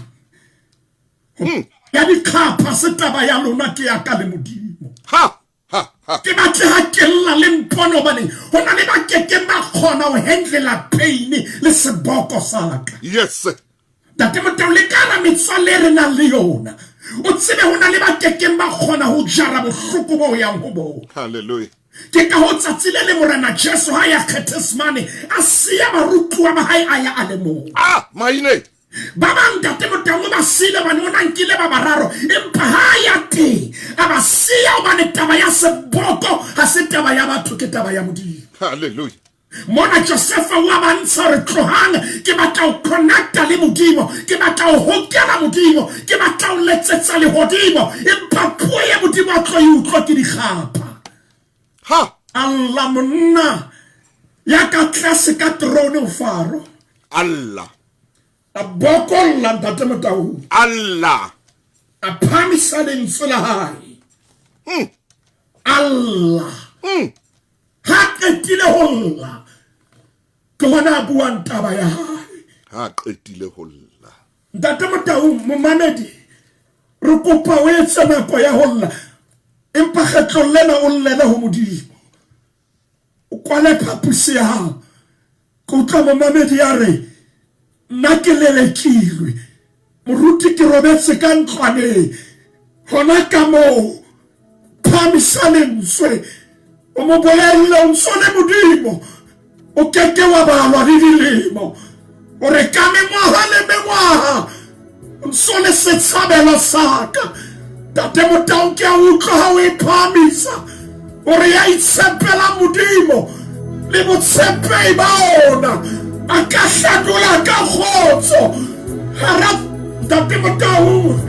Ya dikgapha se taba ya lona ke ya ka le Modimo. Ha ha ha. Ke batle ha ke lla le mpone hobane ho na le ba kekeng ba kgona ho handlela pain le seboko sa ka. Yes. Ntate Motau le kana metswalle e re nang le yona. O tsebe ho na le ba kekeng ba kgona ho jara bohloko bo yang ho bona. Hallelujah. Ke ka ho tsatsi le le Morena Jesu ha ya Gethsemane a siya barutuwa ba hae a ya a le mong. Ah, maine. Ba bang Ntate Motau o ba siile hobane o na nkile ba bararo, empa ha a ya teng a ba siya hobane taba ya seboko ha se taba ya batho, ke taba ya Modimo. Hallelujah. Mona Josefa o a ba ntsha hore tlohang, ke batla ho connecta le Modimo, ke batla ho hokela Modimo, ke batla ho letsetsa lehodimo, empa puo ya Modimo a tlo e utlwa ke dikgapha. Ha! Allah monna ya ka tlase ka terone ho Faro. Allah. A bokolla Ntate Motaung. Allah. A phahamisa lentswe la hae. Allah. Ha qetile ho lla, ke hona a buang taba ya hae. Ha qetile ho lla. Ntate Motaung, momamedi, re kopa o etse nako ya ho lla, empa kgetlong lena o llele ho Modimo. O kwale phaposi ya hao. Ke utlwa momamedi ya re, nna ke lelekilwe. Moruti ke robetse ka ntlwaneng. Hona ka moo, phahamisa lentswe. O mo bolelle o ntso le Modimo. O ke ke wa balwa le dilemo. O re ka mengwaha le mengwaha o ntso le setshabelo sa ka. Tate Motaung ke a utlwa ha o e phahamisa. O re ya itshepela Modimo le botshepehi ba ona a ka hladola ka kgotso hara Ntate Motaung.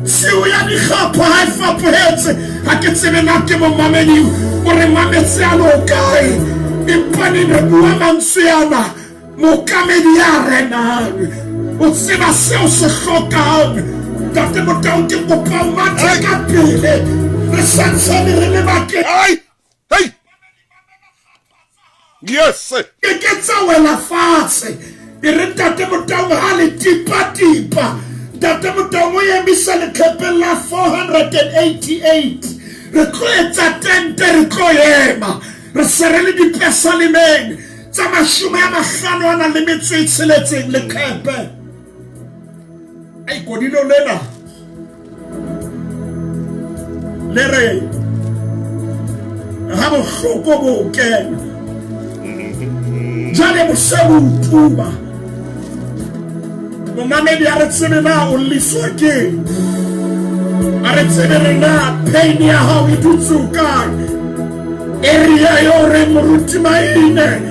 Tshiu ya dikgapha ha e fapohetse ha ke tsebe na ke momamedi o re mametse a le o kae, empa ne re bua mantswe ana. Mookamedi ya renang o tseba seo se hlokang. Ntate Motaung, ke kopa o mathe ka pele re santsane re le bakeng. Hey! Hey! Yes! Ke ke tsa wela fatshe. E re Ntate Motaung ha le tipa-tipa. Ntate Motaung o emisa leqhepeng la 488. Re tlo etsa tente, re tlo ema. Re se re le dipesalemeng tsa 50 a nang le metso e tsheletseng leqhepe. Ai kodilo lena le re ha bohloko bo kena jwale bose bo utuma. Momamedi a re tsebe na o lliswa keng, a re tsebe re na pain ya hao e dutse o kae, area eo re moruti Maine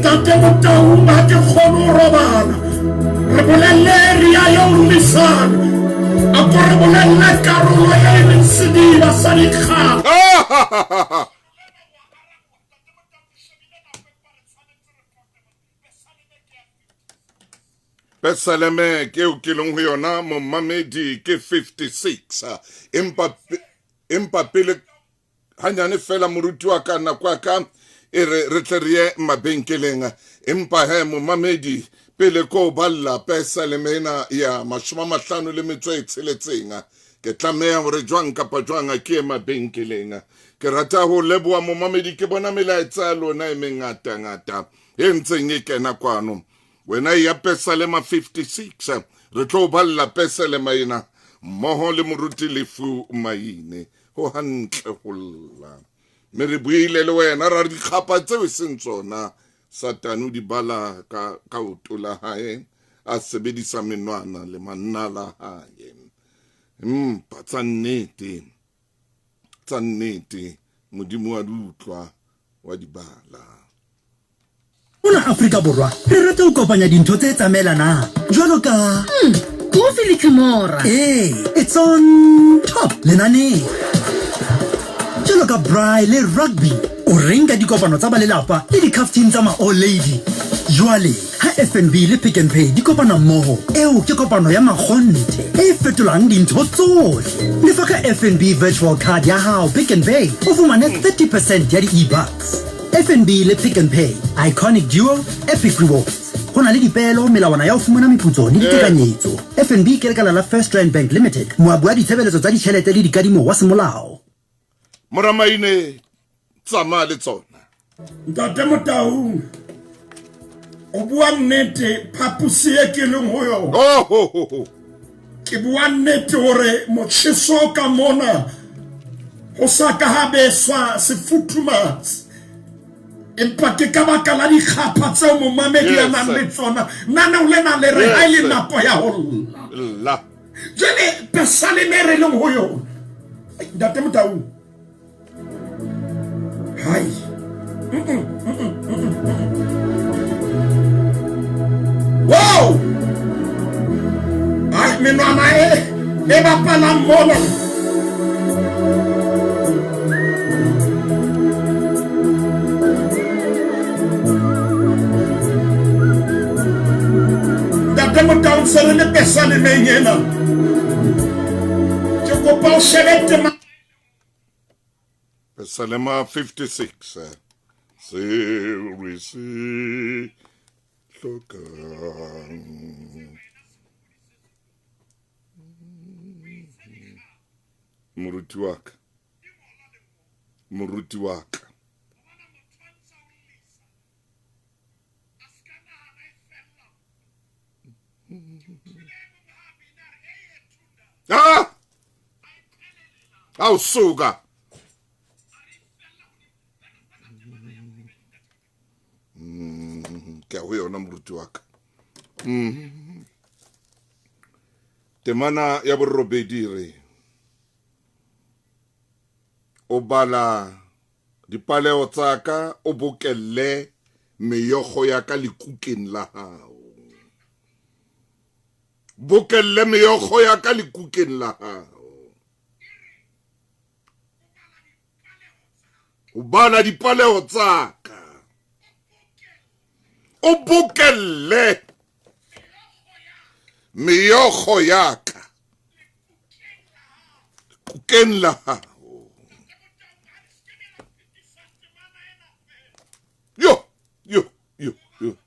tate Motaung ha ke kgone ho robala, re bolelle area eo o llisang, a ko re bolelle karolo e leng sediba sa dikgaba. Pesaleme ke eo ke leng ho yona momamedi ke 56, empa pele hanyane fela moruti wa ka nako ya ka e re re tle re ye mabenkeleng, empa he momamedi pele ko balla pesaleme ena ya 56 ke tlameha hore jwang kapa jwang ke ye mabenkeleng. Ke rata ho leboha momamedi, ke bona melaetsa ya lona e mengata ngata e ntseng e kena kwano. Wena ya Pesalema 56 re tlo balla Pesalema ena mmoho le moruti Lefu Maine. Ho hantle ho lla, mme re buile le wena ra re dikgapa tseo e seng tsona Satane o di bala ka oto la hae, a sebedisa menwana le manala hae, empa tsa nnete Modimo wa di utlwa wa di bala. Mona Afrika Borwa re rata ho kopanya dintho tse tsamaelanang jwalo ka Kofi le Cremora. Ee, it's on top lenaneng. Jwalo ka braai le rugby. O reng ka dikopano tsa ba lelapa le di-caftin tsa ma-all lady? Jwale ha FNB le Pick n Pay di kopana mmoho, eo ke kopano ya makgonthe e fetolang dintho tsohle. Lefa ka FNB virtual card ya hao Pick n Pay o fumane 30 percent ya di-eBucks. FNB le Pick n Pay, iconic duo, epic rewards. Go na le dipeelo, melawana ya go fumana meputso le ditekanyetso. FNB ke lekala la First Rand Bank Limited, moabi wa ditshebeletso tsa ditšhelete le dikadimo wa semolao. Moramaine, tsamaya le tsona. Ntate Motaung, o bua nnete, phaposi e ke leng ho yona. Oh, ho, ho, ho. Ke bua nnete hore motjheso ka mona ho sa ka ha beswa sefuthumatsi, empa ke ka baka la dikgapha tseo momamedi a nang le tsona. Naneo lena le re ha e le nako ya ho lla. Jwale pesaleme re leng ho yona, Ntate Motaung, hai wow, ai menwana e bapalang mona. Ntate Motaung, se re le pesalemeng ena, ke kopa o shebe tema. Pesalema 56 seo re se hlokang. Moruti wa ka, moruti wa ka. Ah! Awusuka. Ke ho yona moruti wa ka. Temana ya borobedi re o bala dipaleo tsa ka, o bokelle meokgo ya ka lekukeng la hao. Bokelle meokgo ya ka lekukeng la hao. O bala dipaleo tsa ka, o bokelle meokgo ya ka lekukeng la hao. Yo, yo, yo, yo.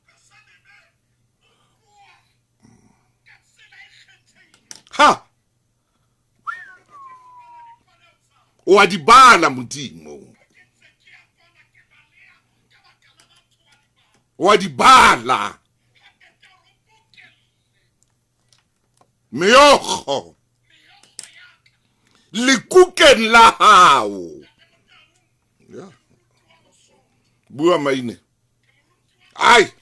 Ha! O a di bala Modimo. O a di bala. Meokgo lekukeng la hao. Yeah. Bua Maine. Ai.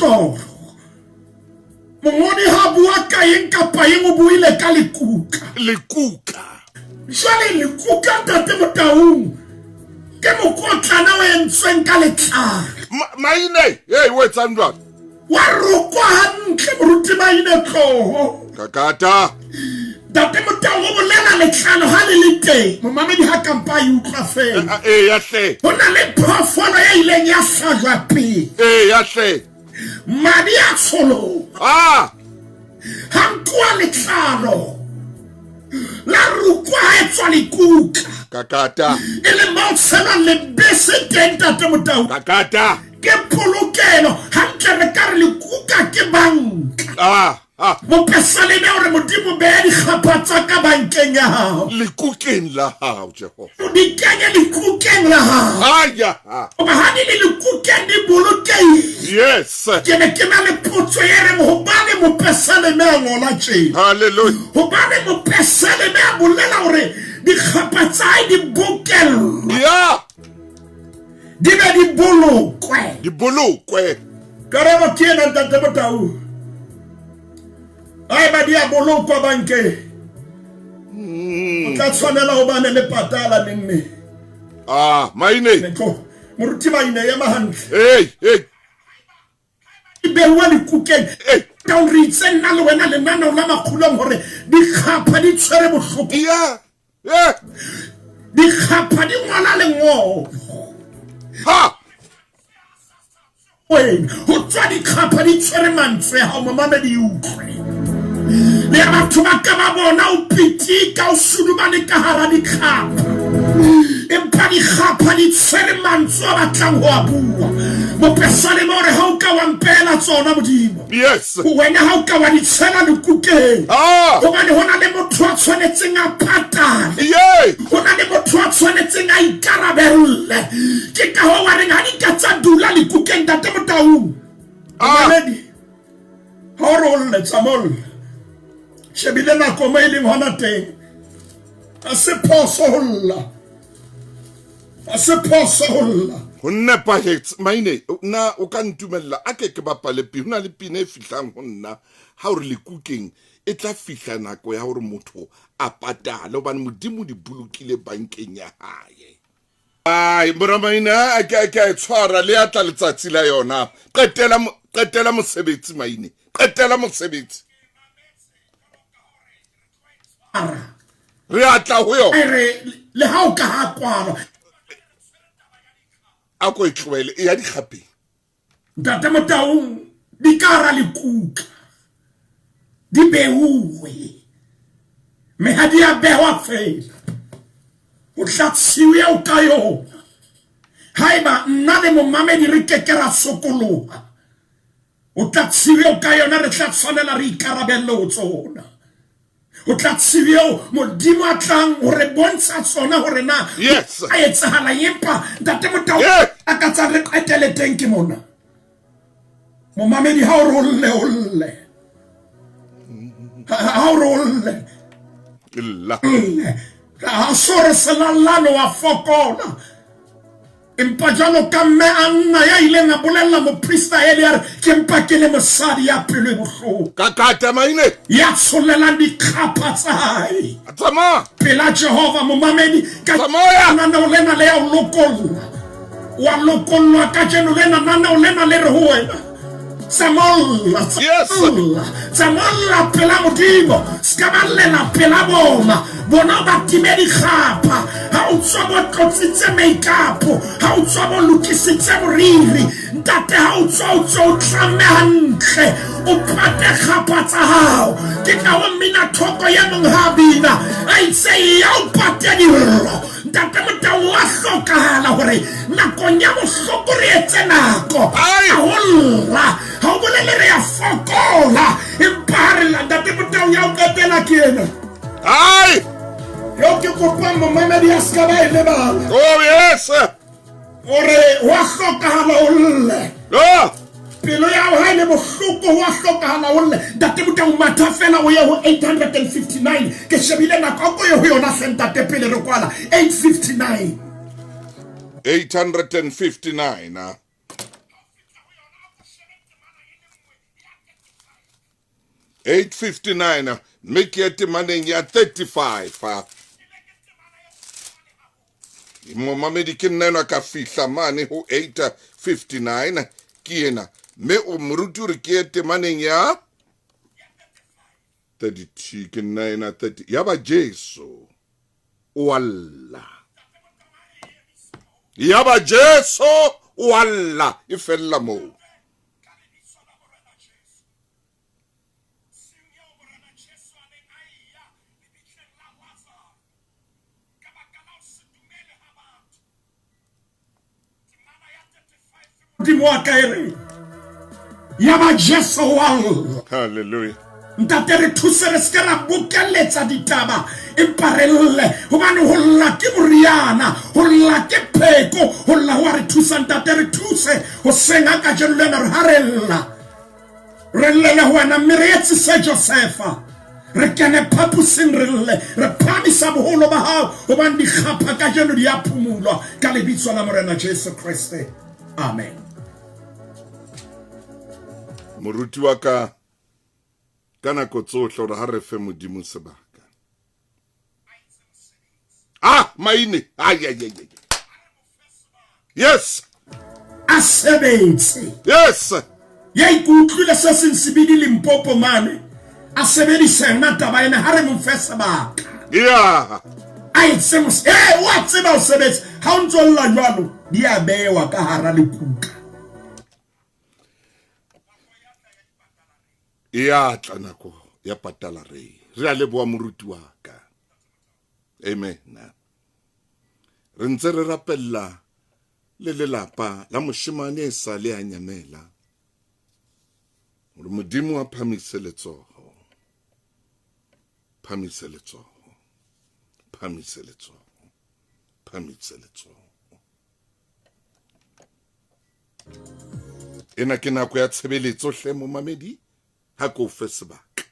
Mohlolo. Mongodi ha bua ka eng kapa eng o buile ka lekuka. Lekuka. Jwale lekuka ntate Motaung ke mokotlana o entsweng ka letlalo. Maine, hey, o etsang jwang? Wa rokwa hantle moruti Maine tloho. Kakata. Ntate Motaung o bolela letlalo ha le le teng. Momamedi ha kampa e utlwa fela. Ee ya hle. Ho na le phoofolo e ileng ya hlajwa pele. Ee ya hle. Madi a tsholoha. Ah! Ha nkuwa letlalo la rukwa ha etswa lekuka. Kakata. E le mo tshelwang lebese teng ntate Motau. Kakata. Ke polokelo hantle re ka re lekuka ke banka. Ah! Ah. Mopesaleme o re Modimo beya dikgapha tsa ka bankeng ya hao. Lekukeng la hao, Jehova. O di kenye lekukeng la hao. Aya. Hoba ha di le lekukeng di bolokehile. Yes. Ke ne ke na le potso e reng hobane mopesaleme a ngola tjena. Hallelujah. Hobane mopesaleme a bolela hore dikgapha tsa hae di bokellwa. Yeah. Di be di bolokwe. Di bolokwe. Karabo ke ena ntate Motau. Haeba di a bolokwa bankeng. O tla tshwanela ho bane le patala neng neng. Ah, Maine. Moruti Maine ema hantle. Hey, hey. E behuwa lekukeng. Ka o re itse nna le wena lenaneo la makgulong hore dikgapha di tshwere bohloko. Yeah. Yeah. Dikgapha di ngwala lengolo. Ha. Wena ho tswa dikgapha di tshwere mantswe a hao momamedi utlwe. Le ya batho ba ka ba bona o pitika o sudumane ka hara dikgapha. Empa dikgapha di tshwere mantswe a batlang ho a bua. Mopesaleme o re ha o ka wa mpeela tsona Modimo. Yes. Wena ha o ka wa di tshela lekukeng. Ah. Hobane ho na le motho a tshwanetseng a patale. Yeah. Ho na le motho a tshwanetseng a ikarabelle. Ke ka hoo wa reng ha di ka tsa dula lekukeng ntate Motaung. Ah. Momamedi, ha o re o lle tsamaya o lle. Shebile nako mo e leng hona teng. Ha se phoso ho lla. Ha se phoso ho lla. Ho nepahetse Maine, na o ka ntumella a ke ke bapale pina? Ho na le pina e fihlang ho nna ha o re lekukeng e tla fihla nako ya hore motho a patale hobane Modimo o di bolokile bankeng ya hae. Ai, mora Maine, a ke ke a e tshwara le atla letsatsi la yona. Qetela qetela mosebetsi Maine. Qetela mosebetsi. Re atla ho yona. E re le ha o ka ha kwalwa. A ko e tlohele e ya dikgapeng. Ntate Motaung di ka hara lekuka di beuwe mme ha di a behwa fela ho tla tshiu eo ka yona. Haeba nna le momamedi re ke ke ra sokoloha o tla tshiu eo ka yona re tla tshwanela re ikarabelle ho tsona. O tla tshiu eo Modimo a tlang ho re bontsha tsona hore na Yes. a etsahala empa ntate Motau Yeah. a ka tsa re qetele teng ke mona. Momamedi ha o re o lle o lle. Ha o re o lle. Lla. Lle. Ha so re selallano wa fokola. Empa jwalo ka mme Anna ya ileng a bolella moprista Eli a re, ke mpa ke le mosadi ya pelo e bohloko. Ka kata maine. Ya tshollelang dikgapha tsa hae. Tsamaya. Pela Jehova momamedi ka Tsamaya. lenaneo lena le ya o lokolla. Wa lokollwa kajeno lena naneo lena le re ho wena. Tsamolla, Yes. tsamolla, tsamolla pela Modimo, ska ba llela pela bona. Bona ba time dikgapha. Ha o tswa bo tlotsitse make-up, ha o tswa bo lokisitse moriri. Ntate ha o tswa o tswa o tlamme hantle, o pate kgapha tsa hao. Ke ka ho mmina thoko ye mong ha bina, a itse ya o pate dillo. Ntate Motau wa hlokahala hore nakong ya bohloko re etse nako. Ai. Ha ho lla, ha o bolele re ya fokola, empa ha re lla Ntate Motau ya o qetela ke ena. Ai. Eo ke kopang momamedi a ska ba e lebala. Oh yes. Hore wa hlokahala o lle. Oh. Pelo ya hao ha e le bohloko ho a hlokahala o lle. Ntate Motau matha fela o ye ho 859. Ke shebile nako a ko ye ho yona hle ntate pele re kwala. 859. 859. 8:59 mme ke ye temaneng ya 35. Momamedi ke nna enwa ka fihla mane ho 8:59 ke ena, mme o moruti o re ke ye temaneng ya 32 ke nna ena 30. Yaba Jesu o a lla, yaba Jesu o a lla, e fella moo. Modimo wa ka e re ya ba Jesu wa lla. Hallelujah. Ntate re thuse re seke ra bokelletsa ditaba empa re lle, hobane ho lla ke moriana, ho lla ke pheko, ho lla ho a re thusa. Ntate re thuse hoseng ha kajeno lena re ha re lla, re llele ho wena, mme re etsise Josefa, re kene phaposing re lle, re phahamisa boholo ba hao, hobane dikgapha kajeno di a phumulwa ka lebitso la Morena Jesu Kreste. Amen. Moruti wa ka ka nako tsohle hore ha re fe Modimo sebaka. Ah, maine. Ai, ai, ai, ai. Yes. A sebetse. Yes. Ya ikutlwile se seng sebidi Limpopo mane. A sebedisa yona taba ena, ha re mo fe sebaka. Yeah. A etse mos-, eh, wa tseba ho sebetsa. Ha o ntso lla jwalo, di a bewa ka hara lekuka. E a tla nako ya patala re. Re a leboha moruti wa ka. Amen. Re ntse re rapella le lelapa la moshemane e sa le a nyamela. Hore Modimo a phamise letsoho. Phamise letsoho. Phamise letsoho. Phamise letsoho. Ena ke nako ya tshebeletso hle momamedi, ha ke o fe sebaka.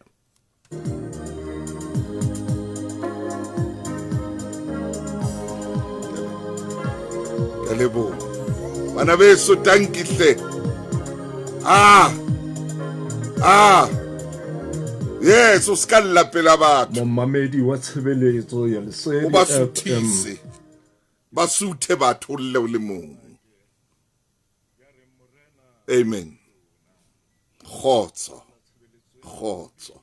Ke a leboha. Bana beso, tanki hle. Ah. Ah. Yes, o ska lla pela batho. Momamedi wa tshebeletso ya Lesedi O ba FM. suthise. Ba suthe batho o lle o le mong. Amen. Kgotso. Kgotso.